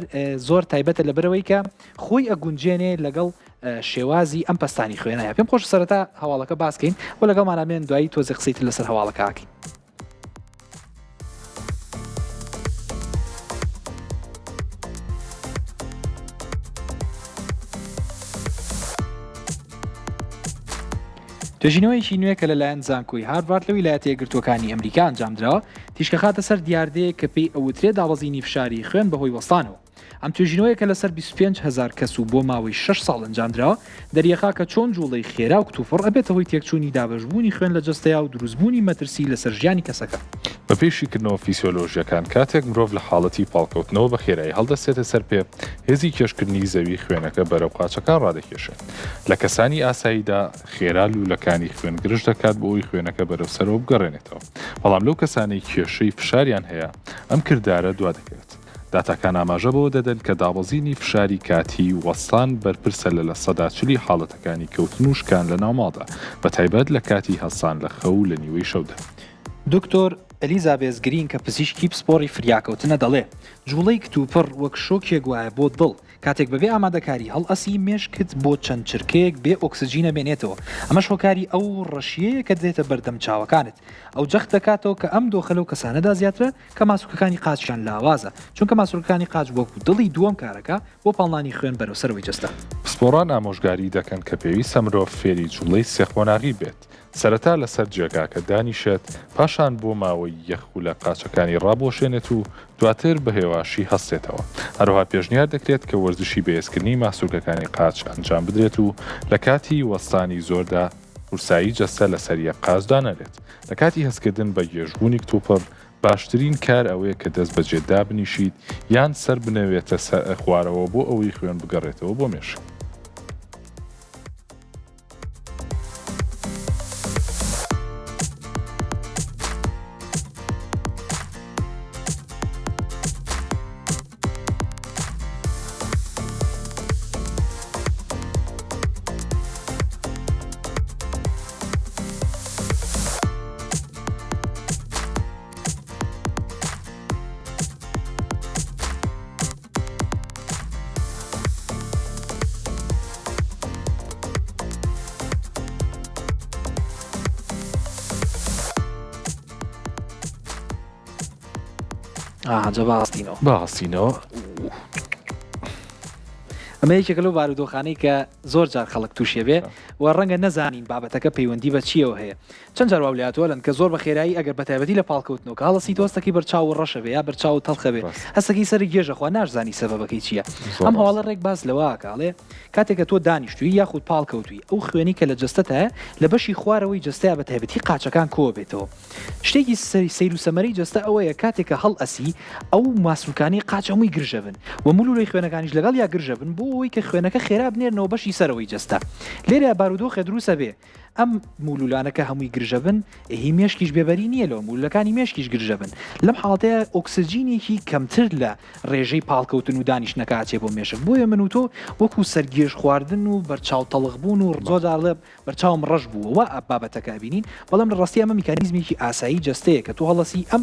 زۆر تایبەتە لەبەرئەوەی کە خۆی ئەگونجێنێ لەگەڵ شێوازی ئەم پەستانی خوێنایە پێم خۆش سەرەتا هەواڵەکە باس کەین و لەگەڵمانا بێن دوایی تۆزێ قسەی تر لەسەر هەواڵەکە ئەکەین. توێژینەوەیەکی نوێ کە لەلایەن زانکۆی هارڤارد لە ویلایەتە یەکگرتووەکانی ئەمریکا ئەنجامدراوە، تیشکەخاتە سەر دیاردەیەک کە پێی ئەوترێ دابەزینی فشاری خوێن بەهۆی وەستانەوە. ئەم توێژینەوەیە کە لەسەر 25,000 کەس و بۆ ماوەی شەش ساڵ ئەنجامدراوە، دەریەخا کە چۆن جوڵەی خێرا و کتوپڕ ئەبێتە هۆی تێکچوونی دابەشبوونی خوێن لە جەستەیا و دروستبوونی مەترسی لەسەر ژیانی کەسەکە. بەپێی شیکردنەوە فیسیۆلۆژییەکان، کاتێک مرۆڤ لە حاڵەتی پاڵکەوتنەوە بە خێرایی هەڵدەستێتە سەر پێ، هێزی کێشکردنی زەوی خوێنەکە بەرەو قاچەکان ڕادەکێشێت. لە کەسانی ئاساییدا خێرا لوولەکانی خوێن گرژ دەکات بۆ ئەوەی خوێنەکە بەرەو سەرەوە بگەڕێنێتەوە، بەڵام لەو کەسانەی کێشەی فشاریان هەیە ئەم کردارە دوا دەکەوێت. داتاکان ئاماژە بەوە دەدەن کە دابەزینی فشاری کاتیی وەستان بەرپرسە لە 40% حاڵەتەکانی کەوتن و شکان لە ناوماڵدا، بەتایبەت لە کاتی هەستان لە خەو لە نیوەی شەودا. دکتۆر ئەلیزابێس گرین کە پزیشکی پسپۆڕی فریاکەوتنە دەڵێ، جوڵەی کتوپڕ وەک شۆکێک وایە بۆ دڵ، کاتێک بەبێ ئامادەکاری هەڵئەسی مێشکت بۆ چەند چرکەیەک بێ ئۆکسجین ئەمێنێتەوە، ئەمەش هۆکاری ئەو ڕەشییەیە کە دێتە بەردەم چاوەکانت. ئەو جەخت دەکاتەوە کە ئەم دۆخە لەو کەسانەدا زیاترە کە ماسولکەکانی قاچیان لاوازە، چونکە ماسولکەکانی قاچ وەکو دڵی دووەم کارەکا بۆ پاڵنانی خوێن بەرەو سەرەوەی جەستە. پسپۆڕان ئامۆژگاری دەکەن کە پێویستە مرۆڤ فێری جوڵەی سێ قۆناغی بێت، سەرەتا لەسەر جێگاکە دانیشێت، پاشان بۆ ماوەی یەک خولەک قاچەکانی ڕابوەشێنێت و دواتر بە هێواشی هەستێتەوە. هەروەها پێشنیار دەکرێت کە وەرزشی بەهێزکردنی ماسولکەکانی قاچ ئەنجام بدرێت و لە کاتی وەستانی زۆردا قورسایی جەستە لەسەر یەک قاچ دانەرێت. لە کاتی هەستکردن بە گێژبوونی کتوپڕ، باشترین کار ئەوەیە کە دەستبەجێ دابنیشیت یان سەر بنەوێتە خوارەوە بۆ ئەوەی خوێن بگەڕێتەوە بۆ مێشک. ئاها جا با هەستینەوە. با هەستینەوە. ئەمە یەکێکە لەو بارودۆخانەی کە زۆر جار خەڵک تووشێ بێ و ڕەنگە نەزانین بابەتەکە پەیوەندی بە چییەوە هەیە. چەند جار واو لێهاتووە لەن کە زۆر بە خێرایی ئەگەر بە تایبەتی لە پاڵکەوتنەوە کە هەڵەسیت هەستەکەی بەرچاوت ڕەشە بێ یا بەرچاوت تەڵخە بێ هەستەکەی سەرت گێژە خوا ناشزانی سەبەبەکەی چییە. ئەم هەواڵە ڕێک باس لەوە ئەکا ئەڵێ کاتێک کە تۆ دانیشتووی یاخود پاڵکەوتووی ئەو خوێنەی کە لە جەستەتایە لە بەشی خوارەوەی جەستەیا بە تایبەتی قاچەکان کۆئەبێتەوە. شتێکی سەیر و سەمەرەی جەستە ئەوەیە کاتێک کە هەڵئەسی ئەو ماسولکانەی قاچ هەمووی گرژەبن و مولولەی خوێنەکانیش لەگەڵیا گرژەبن بۆ ئەوەی کە خوێنەکە خێرا بنێرنەوە بەشی سەرەوەی جەستە. لێرەیا بارودۆخێ دروست ئەبێ ئەم مولولانە کە هەمووی گرژەبن هی مێشکیش بێبەری نییە لەوە مولولەکانی مێشکیش گرژەبن لەم حاڵەتەیا ئۆکسجینێکی کەمتر لە ڕێژەی پاڵکەوتن و دانیشتنەکە ئەچێ بۆ مێشک بۆیە من و تۆ وەکو سەرگێژ خواردن و بەرچاو تەڵخ بوون و زۆر جار ئەڵێ بەرچاوم ڕەش بووە وا بابەتەکە ئەبینین بەڵام لە ڕاستی ئەمە میکانیزمێکی ئاسایی جەستەیە کە تۆ هەڵەسی ئەم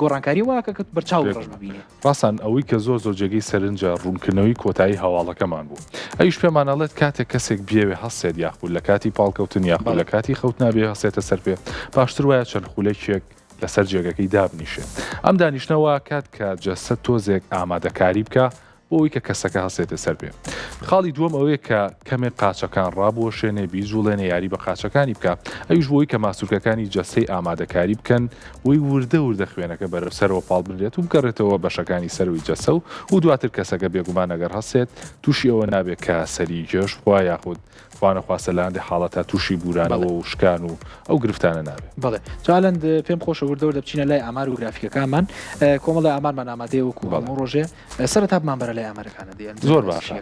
گۆڕانکاریە واکە کە بەرچاو ڕەش ببینێ. ڕاستان ئەوەی کە زۆر زۆر جێگەی سەرنجە ڕوونکردنەوەی کۆتایی هەواڵەکەمان بوو ئەویش پێمان ئەڵێت کاتێک کەسێک بیەوێ هەستێت یاخود لە کاتی پاڵکەوتن یاخود لە کاتی خەوتنا بێ هەستێتە سەر پێ باشتر وایە چەند خولەکێک لەسەر جێگەکەی دابنیشێ ئەم دانیشتنە واکات کە جەستە تۆزێک ئامادەکاری بکا بۆ ئەوەی کە کەسەکە هەستێتە سەر پێ. خاڵی دووەم ئەوەیە کە کەمێک قاچەکان ڕابوەشێنێ، بیجوڵێنێ، یاری بە قاچەکانی بکا، ئەویش بۆ ئەوەی کە ماسولکەکانی جەستەی ئامادەکاری بکەن بۆی وردە وردە خوێنەکە بەرەو سەرەوە پاڵ بنرێت و بگەڕێتەوە بەشەکانی سەرەوەی جەستە و و دواتر کەسەکە بێگومان ئەگەر هەستێت تووشی ئەوە نابێت کە سەری گێژ بخوا یاخود خوانەخواستە لە هەندێک حاڵەتا تووشی بورانەوە و شکان و ئەو گرفتانە نابێت. بەڵێ جا ئەلەند پێم خۆشە وردە وردە بچینە لای ئامار و گرافیکەکانمان کۆمەڵێ ئامارمان ئامادەیە وەکو هەموو ڕۆژێ سەرەتا بمانبەرە لای ئامارەکانە دی ئەنجام زۆر باشە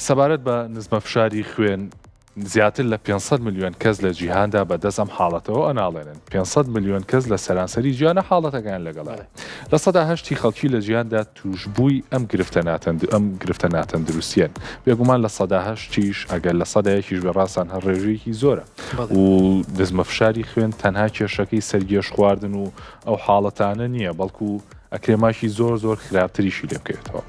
سەبارەت بە نزمە فشاری خوێن زیاتر لە 500 ملیۆن کەس لە جیهاندا بە دەست ئەم حاڵەتەوە ئەناڵێنن 500 ملیۆن کەس لە سەرانسەری جیهانە حاڵەتەکەیان لەگەڵە لە سەدا هەشتی خەڵکی لە جیهاندا تووشبووی ئەم گرفتە ناتەند ئەم گرفتە ناتەندروستیەن بێگومان لە سەدا هەشتیش ئەگەر لە سەدا یەکیش بێ ڕاستان هەر ڕێژەیەکی زۆرە و نزمە فشاری خوێن تەنها کێشەکەی سەرگێژ خواردن و ئەو حاڵەتانە نییە بەڵکو ئەکرێ ماکی زۆر زۆر خراپتریشی لێ بکەوێتەوە.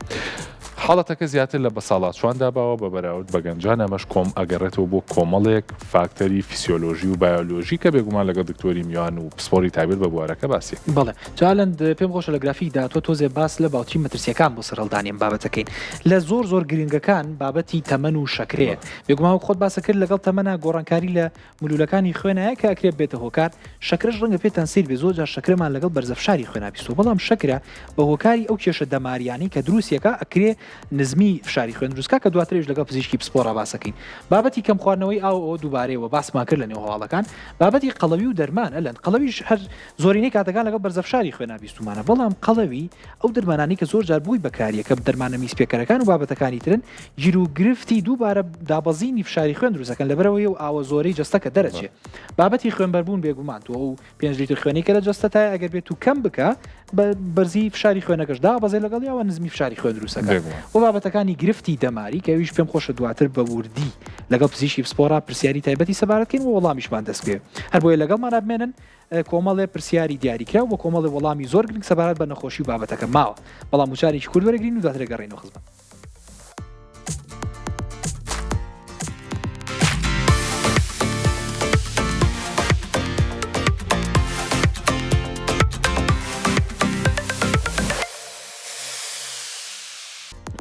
حاڵەتەکە زیاتر لە بەساڵاچواندا باوە بە بەراورد بە گەنجان، ئەمەش کۆم ئەگەڕێتەوە بۆ کۆمەڵێک فاکتەری فیسیۆلۆژی و بایۆلۆژی کە بێگومان لەگەڵ دکتۆری میوان و پسپۆری تایبەت بە بوارەکە باسی ئەکەین. بەڵێ جا ئەلەند پێم خۆشە لە گرافیکدا تۆ تۆزێ باس لە باوترین مەترسیەکان بۆ سەرهەڵدانی ئەم بابەتە کەین لە زۆر زۆر گرنگەکان بابەتی تەمەن و شەکرەیە بێگومان وەک خۆت باست کرد لەگەڵ تەمەنا گۆڕانکاری لە مولولەکانی خوێنایە کە ئەکرێ ببێتە هۆکار، شەکرەش ڕەنگە پێتان سەیر بێ زۆر جار شەکرەمان لەگەڵ بەرزە فشاری خوێنا بیستوە بەڵام شەکرە بە هۆکاری ئەو کێشە دەماریانەی کە دروستیەکا ئەکرێ نزمی فشاری خوێن دروستکا کە دواترێش لەگەڵ پزیشکی پسپۆڕا باسەکەین بابەتی کەم خواردنەوەی ئاو ئەوە دووبارەیەوە باسمان کرد لە نێو هەواڵەکان بابەتی قەڵەوی و دەرمان ئەلەن قەڵەویش هەر زۆرینەی کاتەکان لەگەڵ بەرزە فشاری خوێنا بیستومانە بەڵام قەڵەوی ئەو دەرمانانەی کە زۆر جار بۆی بەکاریە کە دەرمانە میزپێکەرەکان و بابەتەکانی ترن گیروگرفتی دووبارە دابەزینی فشاری خوێن دروست دەکەن لەبەرئەوەی ئەو ئاوە زۆرەی جەستە کە دەرەچێ بابەتی خوێنبەربوون بێگومان تۆ ئەو پێنج لیتر خوێنەی کە لە جەستەتایە ئەگەر بێت و کەم بکە بە بەرزی فشاری خوێنەکەش دابەزێ لەگەڵ یاوە نزمی فشاری خوێن دروست دەکات بێگومان. و بابەتەکانی گرفتی دەماری کە ئەویش پێم خۆشە دواتر بە وردی لەگەڵ پزیشکی پسپۆڕا پرسیاری تایبەتی سەبارەت کەین و وەڵامیشمان دەست بکەوێ هەر بۆیە لەگەڵمانا بمێنن کۆمەڵێ پرسیاری دیاریکراو و کۆمەڵێ وەڵامی زۆر گرنگ سەبارەت بە نەخۆشی و بابەتەکە ماوە، بەڵام وچانێکی کورت وەرەگرین و دواتر ئەگەڕێینەوە خزمەت.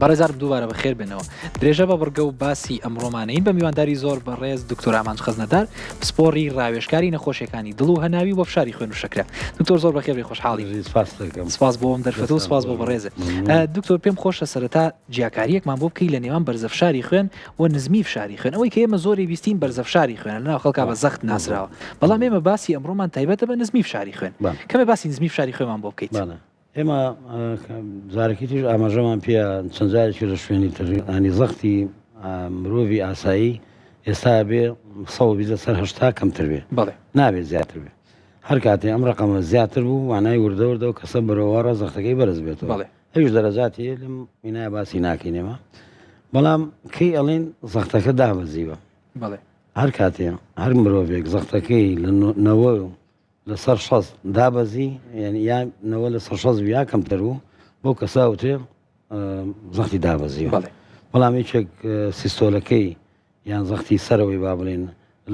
بەڕێزانم دووبارە بەخێر بێنەوە. درێژە بە بڕگە و باسی ئەمڕۆمانەین بە میوانداری زۆر بەڕێز دکتۆر ئامانج خەزنەدار پسپۆڕی ڕاوێژکاری نەخۆشیەکانی دڵ و هەناوی و فشاری خوێن و شەکرە. دکتۆر زۆر بەخێر بێی خۆشحاڵین. سپاست دەکەم. سپاس بۆ ئەم دەرفەتە و سپاس بۆ بەڕێزت. دکتۆر پێم خۆشە سەرەتا جیاکاریەکمان بۆ بکەی لە نێوان بەرزە فشاری خوێن و نزمی فشاری خوێن ئەوەی کە ئێمە زۆری بیستین بەرزە فشاری خوێنە لەناو خەڵکا بە زەخت ناسراوە بەڵام ئێمە باسی ئەمڕۆمان تایبەتە بە نزمی فشاری خوێن کەمێ باسی نزمی فشاری خوێنمان بۆ بکەیت. ئێمە جارێکی تریش ئاماژەمان پێ چەند جارێکی لە شوێنی تر ینی زەختی مرۆڤی ئاسایی ئێستا بێ 120 لەسەر 80 کەمتر بێ بەڵێ نابێت زیاتر بێ هەر کاتێ ئەم ڕقەمە زیاتر بوو مانای وردە وردە و کەسە بەرەوەڕە زەختەکەی بەرز بێتەوە بەڵێ ئەویش دەرەجاتی لەم مینایە باسی ناکەین ئێمە بەڵام کەی ئەڵێن زەختەکە دابەزیوە بەڵێ هەر کاتێ هەر مرۆڤێک زەختەکەی لە نەوە لەسەر 60 دابەزی یعنی یا نەوە لەسەر 60 یا کەمتر بوو بەو کەسە وترێ زەختی دابەزیوە بەڵێ. بەڵام یەکێک سیستۆلەکەی یان زەختی سەرەوەی با بڵێن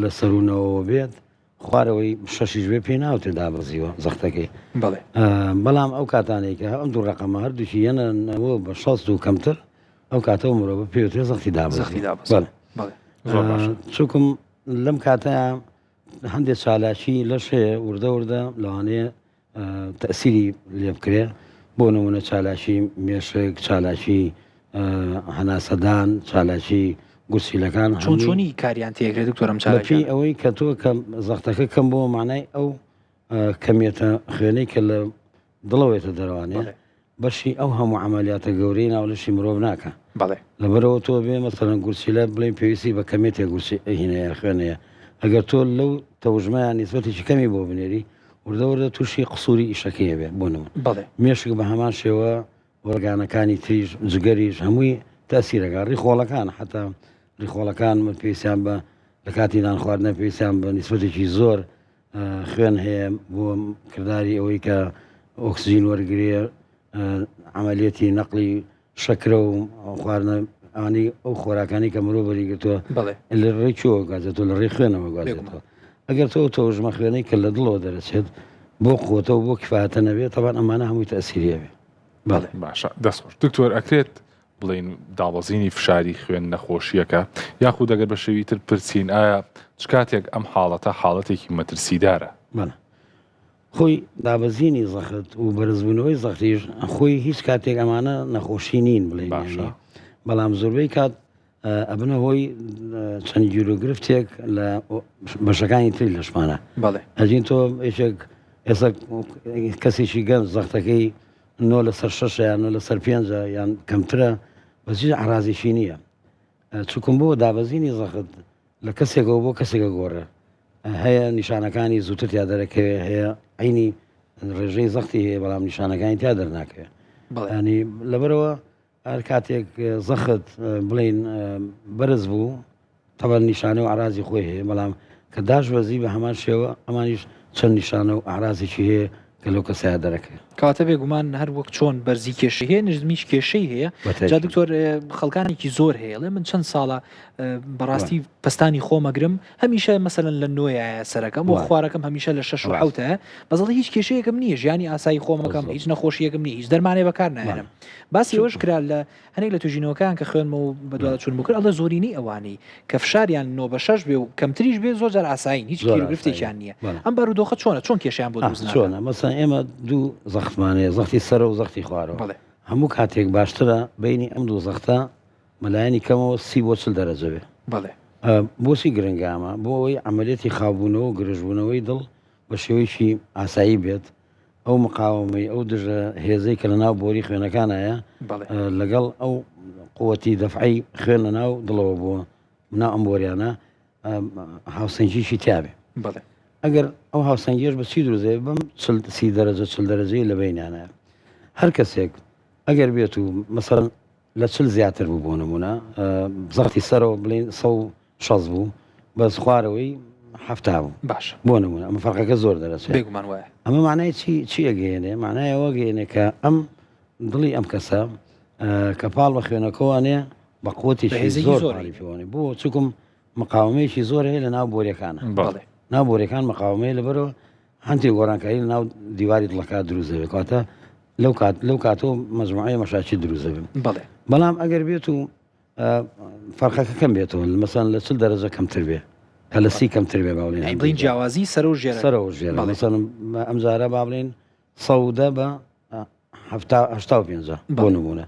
لە سەروونەوە بێت خوارەوەی شەشیش بێ پێی ناوتێ دابەزیوە زەختەکەی بەڵێ بەڵام ئەو کاتانەی کە ئەم دوو ڕقەمە هەردووکی یەنە نەوە بە 60 و کەمتر. ئەو کاتە ئەو مرۆڤە پێوترێ زەختی دابەزیوە. زەختی دابەزیوە. بەڵێ. بەڵێ. زۆر باشە. چونکم لەم کاتەیا هەندێک چالاکی لەش هەیە وردە وردە لەوانەیە تەئسیری لێ بکرێ بۆ نمونە چالاکی مێشک، چالاکی هەناسەدان، چالاکی گورچیلەکان چۆن هەمووی چۆنی کاریان تێکرێت دکتۆر ئەم بەپێی چالاکیانە؟ ئەوەی کە تۆ کە زەختەکە کەم بۆ مانای ئەو کەمیەتە خوێنەی کە لە دڵەوەێتە دەرەوانێ بەڵێ. بەشی ئەو هەموو عەمەلیاتە گەورەی ناو لەشی مرۆڤ ناکا. بەڵێ. لەبەرئەوە تۆ بێ مەسەلەن گورچیلە بڵێین پێویستی بە کەمیەتێک گورچی هینەیە خوێن هەیە ئەگەر تۆ لەو تەوژمەیان نیسبەتێکی کەمی بۆ بنێری وردە وردە تووشی قسووری ئیشەکەی ئەبێ بۆ نموونە بەڵێ. مێشک بە هەمان شێوە ئۆرگانەکانی تریش جگەریش هەمووی تەئسیر ئەکا ڕیخۆڵەکان حەتا ڕیخۆڵەکان پێویستیان بە لە کاتی نان خواردنە پێویستیان بە نیسبەتێکی زۆر خوێن هەیە بۆ کرداری ئەوەی کە ئۆکسجین وەرگێ عملیەتی نەقلی شەکرە و خواردنە ئەوانەی ئەو خۆراکانی کە مرۆ بەریگرتووە لە ڕێی چۆ گازێتەوە لە ڕێی خوێنەوە گوازێتەوە ئەگەر تۆ تەوژمە خوێنەی کە لە دڵەوە دەرەچێت بۆ قوتە و بۆ کفایەتە نەبێت تەبان ئەمانە هەمووی تەسیریە بێ بەڵێ باشە دەستخۆش دکتۆر ئەکرێت بڵێین دابەزینی فشاری خوێن نەخۆشییەکە، یاخود ئەگەر بە شێوی تر پرسین ئایا چ کاتێک ئەم حاڵەتە حاڵەتێکی مەترسیدارە؟ بەڵێ خۆی دابەزینی زەخت و بەرزبوونەوەی زەختیش خۆی هیچ کاتێک ئەمانە نەخۆشی نین بڵێین باشە. یانی بەڵام زۆربەی کات ئەبنە هۆی چەند گیروگرفتێک لە بەشەکانی تری لەشمانە. بەڵێ. ئەجین تۆ یەکێک ئێستا کەسێکی گەنج زەختەکەی نۆ لەسەر شەشە یان نۆ لەسەر پێنجە یان کەمترە بەس هیچ عەرازێکی نییە چکم بۆ دابەزینی زەخت لە کەسێکەوە بۆ کەسێکە گۆڕێ هەیە نیشانەکانی زووتر تیا دەرەکەوێ هەیە عینی ڕێژەی زەختی هەیە بەڵام نیشانەکانی تیا دەرناکەوێ ینی لەبەرەوە هەر کاتێک زەخت بڵین بەرز بوو تەبعەن نیشانە و ئەعرازی خۆی هەیە بەڵام کە داشبەزی بە هەمان شێوە ئەمانیش چەند نیشانە و ئەعرازێکی هەیە کە لەو کەسەیا دەرەکەوێت. کەواتە بێگومان هەر وەک چۆن بەرزی کێشەی هەیە نزمیش کێشەی هەیە جا دکتۆر خەڵکانێکی زۆر هەیە ئەڵێ من چەند ساڵە بەڕاستی پەستانی خۆم ئەگرم هەمیشە مەسەلەن لە نۆیە سەرەکەم و خوارەکەم هەمیشە لە شەش و حەوتە بەس ئەڵێ هیچ کێشەیەکم نییە ژیانی ئاسایی خۆمەکەم هیچ نەخۆشیەکم نییە هیچ دەرمانێ بەکار نایەنم باسی ئەوەش کرا لە هەنێک لە توێژینەوەکان کە خوێندمەوە و بەدواداچوونم بۆ کرد ئەڵێ زۆرینەی ئەوانەی کە فشاریان نۆ بە شەش بێ و کەمتریش بێ زۆر جار ئاسایین هیچ زۆر گیروگرفتێکیان ئاساییە نییە بەڵێ. ئەم بارودۆخە چۆنە چۆن کێشەیان بۆ ئا دروست ناکات؟ چۆنە مەسەن ئێمە دوو زەختمان هەیە زەختی سەرەوە و زەختی خوارەوە بەڵێ. هەموو کاتێک باشترە بەینی ئەم دوو زەختە بەلایەنی کەمەوە سی بۆ 40 دەرەجە بێ بەڵێ. ئە، بۆچی گرنگە ئەمە بۆ ئەوەی عەمەلیەتی خاوبوونەوە و گرژبوونەوەی دڵ بە شێوەیەکی ئاسایی بێت ئەو مقاوەمەی ئەو دژە هێزەی کە لەناو بۆری خوێنەکانایە لەگەڵ ئەو قوتی دەفعی خوێن لەناو دڵەوە بۆ ناو ئەم بۆریانە هاوسەنگیشی تیاابێ ئەگەر ئەو هاوسەنگیش بە چی دروزێ بم سی دەرەجە چل دەرەجەی لە بینیانە هەر کەسێک ئەگەر بێت و مەسەر لە چل زیاتر بوو بۆ نمونە زەختی سەرەوە بڵین سە شەست بوو بەس خوارەوەی حەفتا بوو باشە بۆ نمونە ئەمە فەرقەکە زۆر دەرەچێت بێگومان وایە ئەمە معنای چی چی ئەگەیەنێ معنای ئەوە گەیەنێ کە ئەم دڵی ئەم کەسە کە پاڵ بە خوێنەکەوانێ بە قوتێکی بەهێزێکی زۆر زۆری. پاڵی پێوانێ بۆ چکم مقاومەیەکی زۆر هەیە لە ناو بۆریەکانە بەڵێ ناو بۆریەکان مقاومەیە لەبەرەوە هەندێک گۆڕانکاری لە ناو دیواری دڵەکە دروست دەبێت کەواتە لەو کات لەو کاتەوە مەجموعەی مەشاکی دروست دەبن بەڵێ بەڵام ئەگەر بێت و فەرقەکە کەم بێتەوە مەسەن لە چل دەرەجە کەمتر بێ کە لە سی کەمتر بێ با بڵێین یانی بڵێین جیاوازی سەر و ژێرە سەرەوە ژێرە بەڵێ. مەسەن ئەم جارە با بڵێین سەودە بە هەفتا هەشتا و پێنجە بۆ بەڵێ. نمونە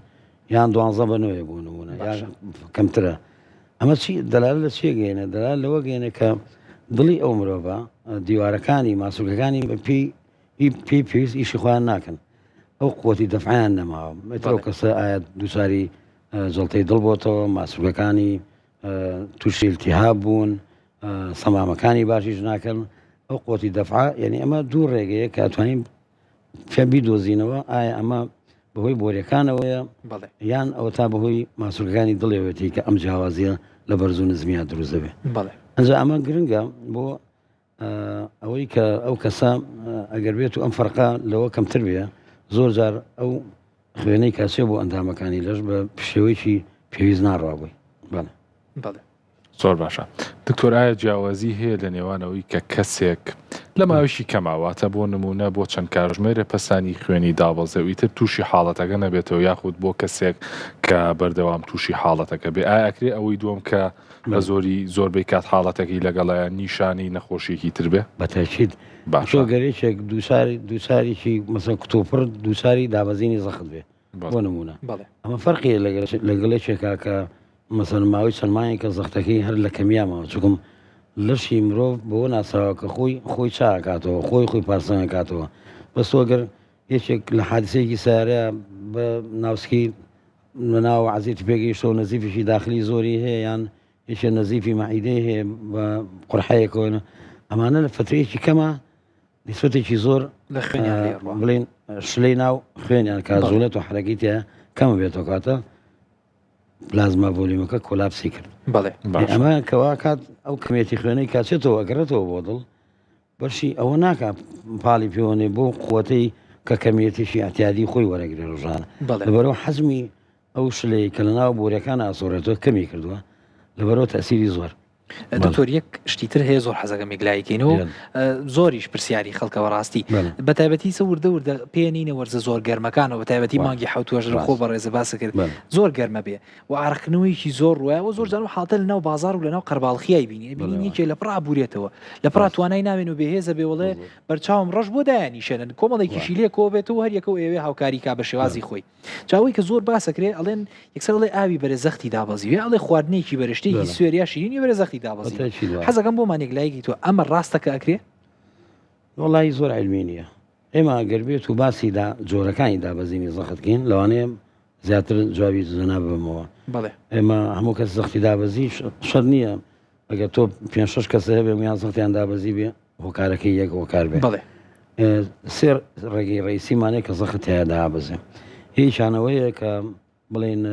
یان دوانزە بە نۆیە بۆ نمونە یان باشە. کەمترە ئەمە چی دەلالە لە چیە گەیەنێ دەلالە لەوە گەیەنێ کە دڵی ئەو مرۆڤە دیوارەکانی ماسولکەکانی بە پێی پێی پێویست ئیشی خۆیان ناکەن ئەو قوتی دەفعیان نەماوە ئیتر ئەو بەڵێ. کەسە ئایا دووچاری جەڵتەی دڵ بۆتەوە، ماسولکەکانی تووشی التهاب بوون، سەمامەکانی باشیش ناکەن، ئەو قوتی دەفعە یعنی ئەمە دوو ڕێگەیە کە ئەتوانین پێ بیدۆزینەوە ئایا ئەمە بەهۆی بۆریەکانەوەیە بەڵێ. یان ئەوە تا بەهۆی ماسولکەکانی دڵێوەتی کە ئەم جیاوازیە لە بەرز و نزمیا دروست دەبێت. بەڵێ. ئەنجا ئەمە گرنگە بۆ ئەوەی کە ئەو کەسە ئەگەر بێت و ئەم فەرقە لەوە کەمتر بێ زۆر جار ئەو خوێنەی کاسێ بۆ ئەندامەکانی لەش بە شێوەیەکی پێویست ناڕوا بووی بەڵێ. بەڵێ. زۆر باشە دکتۆر ئایا جیاوازی هەیە لە نێوان ئەوەی کە کەسێک لە ماوەیەکی کەما واتە بۆ نموونە بۆ چەند کاژمێرێ پەستانی خوێنی دابەزێ و ئیتر تووشی حاڵەتەکە نەبێتەوە یاخود بۆ کەسێک کە بەردەوام تووشی حاڵەتەکە بێ ئایا ئەکرێ ئەوەی دووەم کە بە زۆری زۆربەی کات حاڵەتەکەی لەگەڵایە نیشانەی نەخۆشیەکی تر بێ؟ بە تەئکید باشە. تۆ گەر یەکێک دووچاری دووچارێکی مەسەن کتوپڕ دووچاری دابەزینی زەخت بێ بۆ نموونە ئەمە فەرقی لەگەڵ یەکێکا کە مەسەن ماوەی چەند مانگێکە زەختەکەی هەر لە کەمیا ماوە چونکم لەشی مرۆڤ بەوە ناسراوە کە خۆی خۆی چاکاتەوە خۆی خۆی پاسەنەکاتەوە بەس تۆ گەر یەکێک لە حادسەیەکی سیارەیە بە ناوسکی لەناو عەزیەتی پێگەیشتەوە نەزیفێکی داخلی زۆری هەیە یان یەکێ نەزیفی مەعیدەی هەیە بە قورحەیەکەوە ئەمانە لە فترەیەکی کەمە نیسبەتێکی زۆر لە خوێنیان لێ ڕوا. بڵێن شلەی ناو خوێنیان کە زولەت و حرەکەی تیا کەمە بێتەوە کاتە پلازما ڤۆلیومەکە collapse ی کرد بەڵێ باشە. ئەمە کەوا کات ئەو کەمێتی خوێنەی کاچێتەوە ئەگەڕێتەوە بۆ دڵ بەشی ئەوە ناکا پاڵی پێوەنێ بۆ قوتەی کە کەمیەتێکی ئەتیادی خۆی وەرەگرێ ڕۆژانە بەڵێ. لەبەرەوە حەزمی ئەو شلەی کە لەناو بۆریەکان ئاسۆڕێتەوە کەمی کردووە لەبەرەوە تەسیری زۆر دکتۆر یەک شتی تر هەیە زۆر حەزەکەم یەکلایی کەینەوە زۆریش پرسیاری خەڵکە بەڕاستی بە تایبەتی سە وردە وردە پێنینە وەرزە زۆر گەرمەکانەوە بە تایبەتی مانگی حوتوەش خۆ بەڕێزە باسە کرد زۆر گەرمە بێ و ئارەقکردنەوەیەکی زۆر ڕوایە و زۆر جار و حاڵەتە لەناو بازاڕ و لەناو قەرباڵخیای بینی بینین یەکێ لە پڕا بورێتەوە لە پڕا توانای ناوێن و بێهێزە بێ وڵێ بەرچاوم ڕەش بۆ دایانیشێنن کۆمەڵێکیشی لێ کۆ بێتەوە هەر یەکە و ئەوێ هاوکاری کا بە شێوازی خۆی چاوەی کە زۆر باسەکرێ ئەڵێن یەکسەر ئەڵێ ئاوی بەرە زەختی دابەزی یا ئەڵێ خواردنێکی بەرە شتێکی سوێر یا شیرینی بەرە زەختی دابەزی حەزەکەم بۆمان یەکلایەکی تۆ ئەمە ڕاستە کە ئەکرێ؟ وەڵی زۆر علمی نییە ئێمە ئەگەر بێت و باسی دا جۆرەکانی دابەزینی زەخت کەین لەوانەیە زیاتر جوابی جەناب بمەوە بەڵێ ئێمە هەموو کەس زەختی دابەزی شەر نییە ئەگەر تۆ پێ شش کەس هەبێ یان زەختیان دابەزی بێ هۆکارەکەی یەک هۆکار بێ بەڵێ سێ ڕێگەی ڕئیسیمانەیە کە زەخت تیا دابەزێ هیچانەوەیە کە بڵێن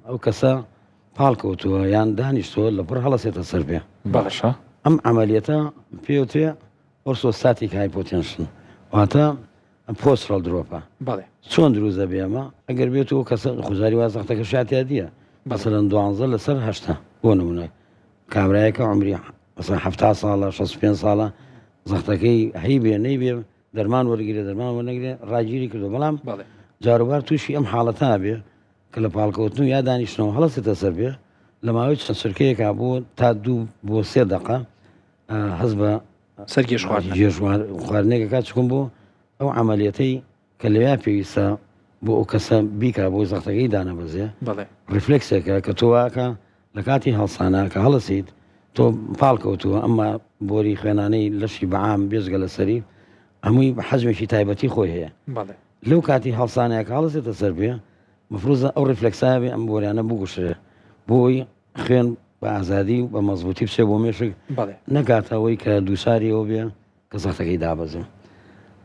ئەو کەسە پاڵ کەوتووە یان دانیشتووە لە پڕ هەڵەسێتە سەر پێ. باشە. ئەم عەمەلیەتە پێوترێ orthostatic hypotension واتە postural drop ە. بەڵێ. چۆن دروست دەبێ ئەمە؟ ئەگەر بێت و کەسە خوزاری وا زەختەکە شاتیا دیە مەسەلەن دوانزە لەسەر هەشتا بۆ نمونە کابرایەکە عمری مەسەلەن 70 ساڵە 65 ساڵە زەختەکەی هەی بێ نەیبێ دەرمان وەرگرێ دەرمان وەرنەگرێ ڕاگیری کردو بەڵام جاروبار تووشی ئەم حاڵەتە بێ کە لە پاڵکەوتن و یا دانیشتنەوە هەڵەسێتە سەر پێ لە ماوەی چەند چرکەیەکا بۆ تا دوو بۆ سێ دەقە هەست بە سەر گێژ خواردن گێژ خواردنێکە کات چکم بۆ ئەو عملیەتەی کە لەویا پێویستە بۆ ئەو کەسە بیکا بۆ زەختەکەی دانەبەزێ reflex ێکە کە تۆ واکە لە کاتی هەڵسانا کە هەڵەسیت تۆ پاڵ کەوتووە ئەمما بۆری خوێنانەی لەشی بەعام بێجگە لە سەری هەمووی بە حەجمێکی تایبەتی خۆی هەیە لەو کاتی هەڵسانەیە کە هەڵەسێتە سەر پێ مفروزە ئەو reflex ە بێ ئەم بۆریانە بگوشرێ بۆی خوێن بە ئازادی و بە مەزبوتی بچێ بۆ مێشک نەکاتەوەی کە دووچاری ئەوە بێ کە زەختەکەی دابەزێ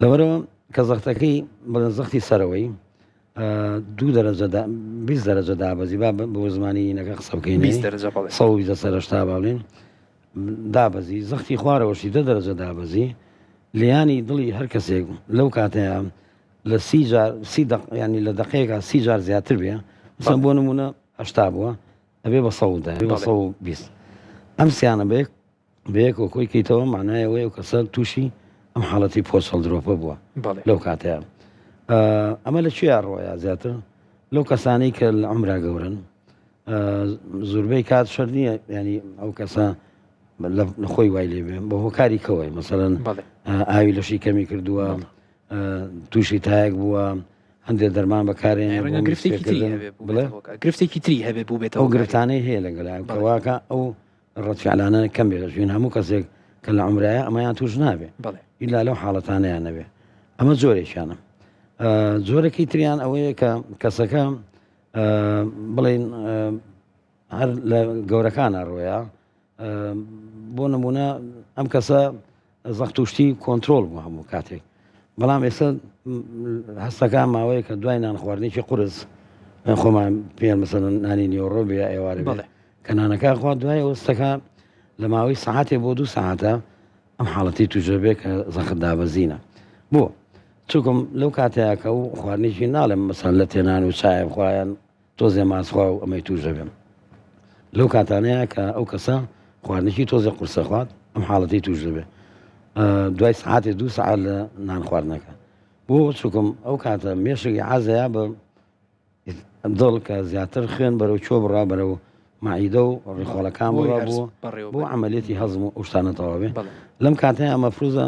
لەبەرەوە کە زەختەکەی بڵێن زەختی سەرەوەی دوو دەرەجە 20 دەرەجە دابەزی با بۆ زمانی نەکە قسە بکەین 20 دەرەجە بەڵێ 120 لەسەر 80 با بڵێین دابەزی زەختی خوارەوەشی دە دەرەجە دابەزی لیانی دڵی هەر کەسێک لەو کاتەیە لە سی جار سی دق ینی لە دقەیەکە سی جار زیاتر بێ مثلا بۆ نمونە هەشتا بووە ئەبێ بە سە بە 120 ئەم سیانە بێک بەیەکەوە کۆی کەیتەوە مانای ئەوەیە ئەو کەسە تووشی ئەم حاڵەتی postural drop ە بووە لەو کاتەیە ئەمە لە کوێ ڕۆیا زیاتر لەو کەسانەی کە لە عمرا گەورن زۆربەی کات شەر نییە ینی ئەو کەسە لە خۆی وای لێ بێ بە هۆکاری کەوەی مەسەرەن ئاوی لەشی کەمی کردووە تووشی تایەک بووە هەندێک دەرمان بەکارێن گرفتێکی تری هەبێ بوو بێت ئەو گرفتانەی هەیە لەگەڵ کەواکە ئەو ڕەدفعلانە کەم بێت چوین هەموو کەسێک کە لە عمرایە ئەمەیان توش نابێ ئیلا لەو حاڵەتانەیان نەبێ ئەمە جۆرێکیانە جۆرەکی تریان ئەوەیە کە کەسەکە بڵین هەر لە گەورەکانە ڕۆیە بۆ نمونە ئەم کەسە زەخت و شتی کۆنترۆڵ بوو هەموو کاتێک بەڵام ئێستا هەستەکان ماوەیە کە دوای نان خواردنێکی قورس خۆمان پێ مەسەلەن نانی نیوەڕۆ بێ ئێوارە بڵێ کە نانەکە خوا دوای ئەوستەکە لە ماوەی سەعاتێ بۆ دوو سەعاتە ئەم حاڵەتی توژە بێ کە زەخت دابەزینە بۆ چونکم لەو کاتەیە کە و خواردنێکی ناڵێم مەسەن لە تێنان و چایە خوایان تۆزێ ماست خوا و ئەمەی توش دەبێم لەو کاتانەیە کە ئەو کەسە خواردنێکی تۆزێ قورسە خوات ئەم حاڵەتی توش دەبێت. دوای سعاتێ دوو سعات لە نان خواردنەکە بۆ چووکم ئەو کاتە مێشک عزەیە بە دڵ کە زیاتر خوێن بەرەو چۆ بڕا بەرەو مەعیدە و ڕیخۆڵەکان بڕا بۆ بۆ عملیەتی هەزم و ئەو شتانە تەواو بێ لەم کاتەیە مەفروزە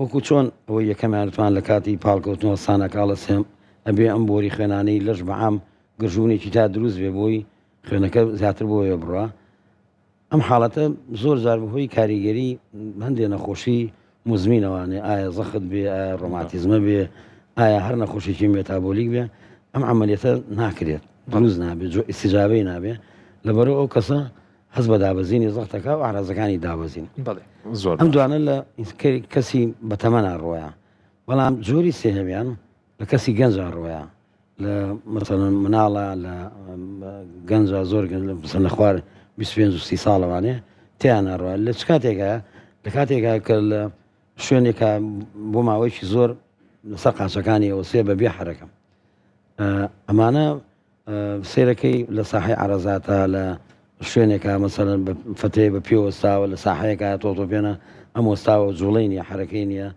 وەکو چۆن ئەوەی یەکەمیان وتمان لە کاتی پاڵکەوتنەوە سانەکاڵە سێم ئەبێ ئەم بۆری خوێنانەی لەش بەعام گرژبوونێکی تا دروست بێ بۆی خوێنەکە زیاتر بۆیە بڕا ئەم حاڵەتە زۆر جار بەهۆی کاریگەری هەندێ نەخۆشی موزمینەوانێ ئایا زەخت بێ ئایا ڕۆماتیزمە بێ ئایا هەر نەخۆشیی مێتابۆلیک بێ ئەم عملیەتە ناکرێت دروست نابێت جۆ ئیسیجابەی نابێ لەبەرو ئەو کەسە هەست بە دابەزینی زەختەکە و ئارازەکانی دابەزین زۆر ئەم دوانە لە کەسی بەتەمەنا ڕۆیە بەڵام جۆری سێهەمیان لە کەسی گەنجا ڕۆیە لە مەسەلەن مناڵە لە گەنجە زۆر گەنج لە مەسەلەن لە خوار 25 و 30 ساڵەوانێ تیان ناڕوە لە چ کاتێکە لە کاتێکا کە لە شوێنێکە بۆ ماوەیەکی زۆر لەسەر قاچەکانی ئەوسێ بە بێ حرەکەم ئەمانە سێرەکەی لە ساحی عرەزاتە لە شوێنێکا مەسەلەن بە فەتەیە بە پێ وەستاوە لە ساحەیەکا تۆتۆپێنە ئەم وەستاوە جوڵەی نیە حەرەکەی نیە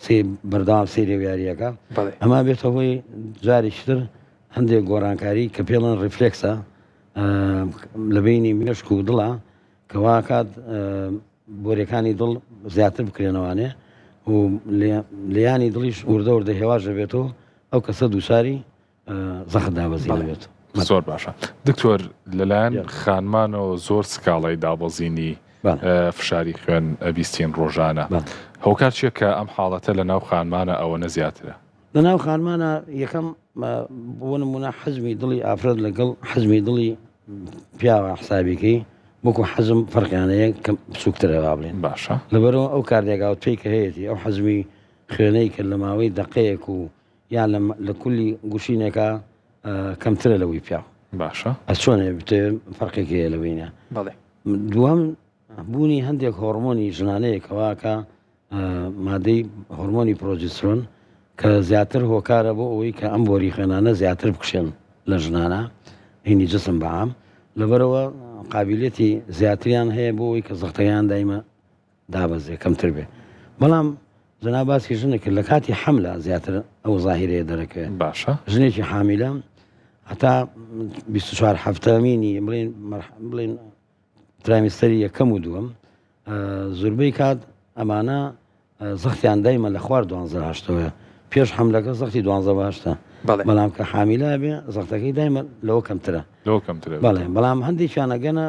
سێ بەردەوام سەیری ئەو یاریەکە بەڵێ. ئەما بێتە هۆی جارێکی تر هەندێک گۆڕانکاری کە پێڵێن ڕیفلێکسە لە بینی مێشک و دڵە کە واکات بۆریەکانی دڵ زیاتر بکرێنەوانێ و لێیانی دڵیش وردە وردە هێواش دەبێتەوە ئەو کەسە دووچاری زەخت دابەزین بێت. زۆر باشە دکتۆر لەلایەن خانمانەوە زۆر سکاڵای دابەزینی فشاری خوێن ئەبیستین ڕۆژانە هۆکار چیە کە ئەم حاڵەتە لە ناو خانمانە ئەوەنە زیاترە؟ لە ناو خانمانە یەکەم بۆ نمونە حەزمی دڵی ئافرەت لەگەڵ حەزمی دڵی پیاوە حسابیکەی وەکو حەزم فەرقیان هەیە کە بچووکترە با بڵێن باشە لەبەرەوە ئەو کاردێگاوت پێی کە هەیەتی ئەو حەزمی خوێنەی کە لە ماوەی دەقەیەک و یان لە کولی گوشینێکا کەمترە لەوەی پیاو. باشە. ئەس چۆن بتێ فەرقێک هەیە لە بینە. بەڵێ. دووەم بوونی هەندێک هۆڕمۆنی ژنانەیە کەواکە مادەی هۆرمۆنی پرۆجسترۆن کە زیاتر هۆکارە بۆ ئەوەی کە ئەم بۆری خوێنانە زیاتر بکشێن لە ژنانە هینی جسم بەعام لەبەرەوە قابلەتی زیاتریان هەیە بۆ ئەوەی کە زەختەکەیان دایمە دابەزێ کەمتر بێ بەڵام جەناب باسی ژنە کرد لە کاتی حەملە زیاتر ئەو زاهیرەیە دەرەکەوێت باشە ژنێکی حامیلە هەتا 24 هەفتەمینی بڵێن بڵێن trimester ی یەکەم و دووەم زوربەی کات ئەمانە زەختیان دایمە لە خوار دوانزە هەشتەوەیە پێش حملەکە زەختی دوانزە باشتە بەڵام کە حامیلا بێ زەختەکەی دایمە لەوە کەمترە لەوە کەمترە بەڵێ بەڵام هەندێکیان ئەگەنە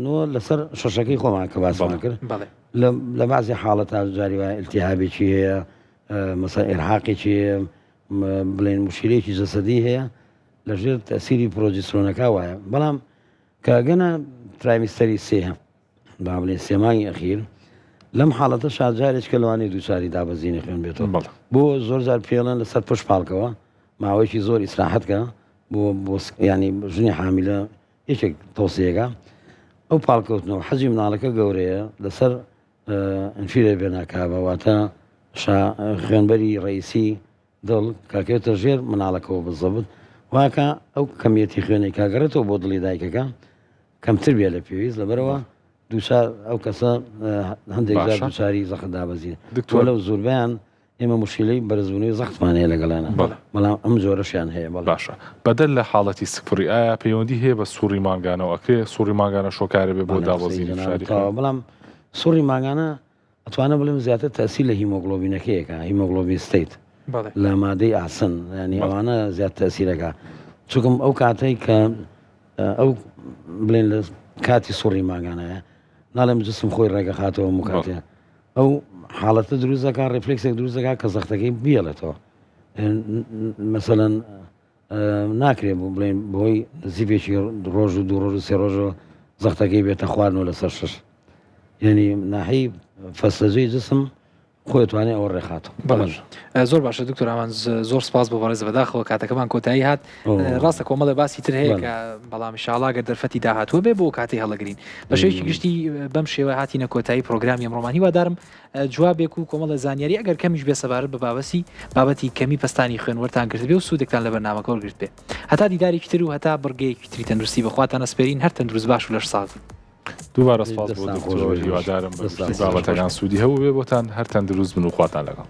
نۆ لەسەر شەشەکەی خۆمان کە باسمان کرد لە بەعزی حاڵەتا جاری وایە التهابێکی هەیە مەسەلەن ئیرهاقێکی هەیە بڵێن مشکلەیەکی جەسەدی هەیە لەژێر تەسیری پرۆجسترۆنەکە وایە بەڵام کە گەنە trimester ی سێ با بڵێن سێ مانگی ئەخیر لەم حاڵەتە شاجارێک کە لەوانەیە دووچاری دابەزینی خوێن بێتەوە بۆ زۆر جار پێڵێن لەسەر پشت پاڵکەوە ماوەیەکی زۆر ئیسراحەت کە بۆ بۆ ینی ژنی حامیلە یەکێک تەوسیەکە ئەو پاڵکەوتنەوە حەجی مناڵەکە گەورەیە لەسەر inferior vena cava واتە خوێنبەری ڕئیسی دڵ کاکەوێتە ژێر مناڵەکەەوە بزەبت واکە ئەو کەمیەتی خوێنەی کاگەڕێتەوە بۆ دڵی دایکەکە کەمتر بێ لە پێویست لەبەرەوە دووچار ئەو کەسە هەندێک جار دووچاری زەخت دابەزین دکتۆر لەو زۆربیان ئێمە موشکیلەی بەرزبوونەوەی زەختمان هەیە لەگەڵیانا بەڵام ئەم جۆرەشیان هەیە بەڵێ. باشە بەدەر لە حاڵەتی سکپڕی ئایا پەیوەندی هەیە بە سوڕی مانگانەوە ئەکرێ سوڕی مانگانە شۆکارە بێ بۆ بەڵێ قسەی دابەزینی جەنابت فشاری خوێن؟ تەواوە بەڵام سوڕی مانگانە ئەتوانم بڵێم زیاتر تەئسیر لە هیمۆگڵۆبینەکەی ئەکا hemoglobin state بەڵێ. لە مادەی ئاسن یانی بەڵێ. ئەوانە زیاد تەئسیرەکا چونکم ئەو کاتەی کە ئەو بڵێن لە کاتی سوڕی مانگانەیە ناڵێم جسم خۆی ڕێگەخاتەوە هەموو بەڵێ. کاتێ ئەو حاڵەتە دروست دەکات ڕیفلێکسێک دروست دەکات کە زەختەکەی بیێڵێتەوە مەسەلەن ناکرێ بۆ بڵێن بۆی زیبێکی ڕۆژ و دوو ڕۆژ و سێ ڕۆژەوە زەختەکەی بێتە خوارنەوە لەسەر شش یعنی ناحی فەسەجەی جسم خۆی توانێت ئەوە ڕێخاتەوە بەڵێ زۆر باشە دکتۆر ئامان زۆر سپاس بۆ بەڕێز بەداخەوە کاتەکەمان کۆتایی هات ڕاستە کۆمەڵێ باسی تر هەیە کە بەڵام ئیشاڵا گەر دەرفەتی داهاتووە بێ بۆ کاتی هەڵەگرین بە شێوەیەکی گشتی بەم شێوە هاتینە کۆتایی پرۆگرامی ئەمڕۆمان هیوادارم جوابێک و کۆمەڵە زانیاری ئەگەر کەمیش بێ سەبارەت بە بابەسی بابەتی کەمی پەستانی خوێن وەرتان گرتبێ و سوودێکتان لە بەرنامەکە وەرگرت بێ هەتا دیدارێکی تر و هەتا بڕگەیەکی تری تەندروستی بەخواتان ئەسپێرین هەر تەندروست باش و لەش ساغ بن. دووبارە سپاس بۆ دکتۆر، هیوادارم بە گشتی بابەتەکان سوودی هەبووبێ بۆتان، هەر تەندروست بن و خواتان لەگەڵ.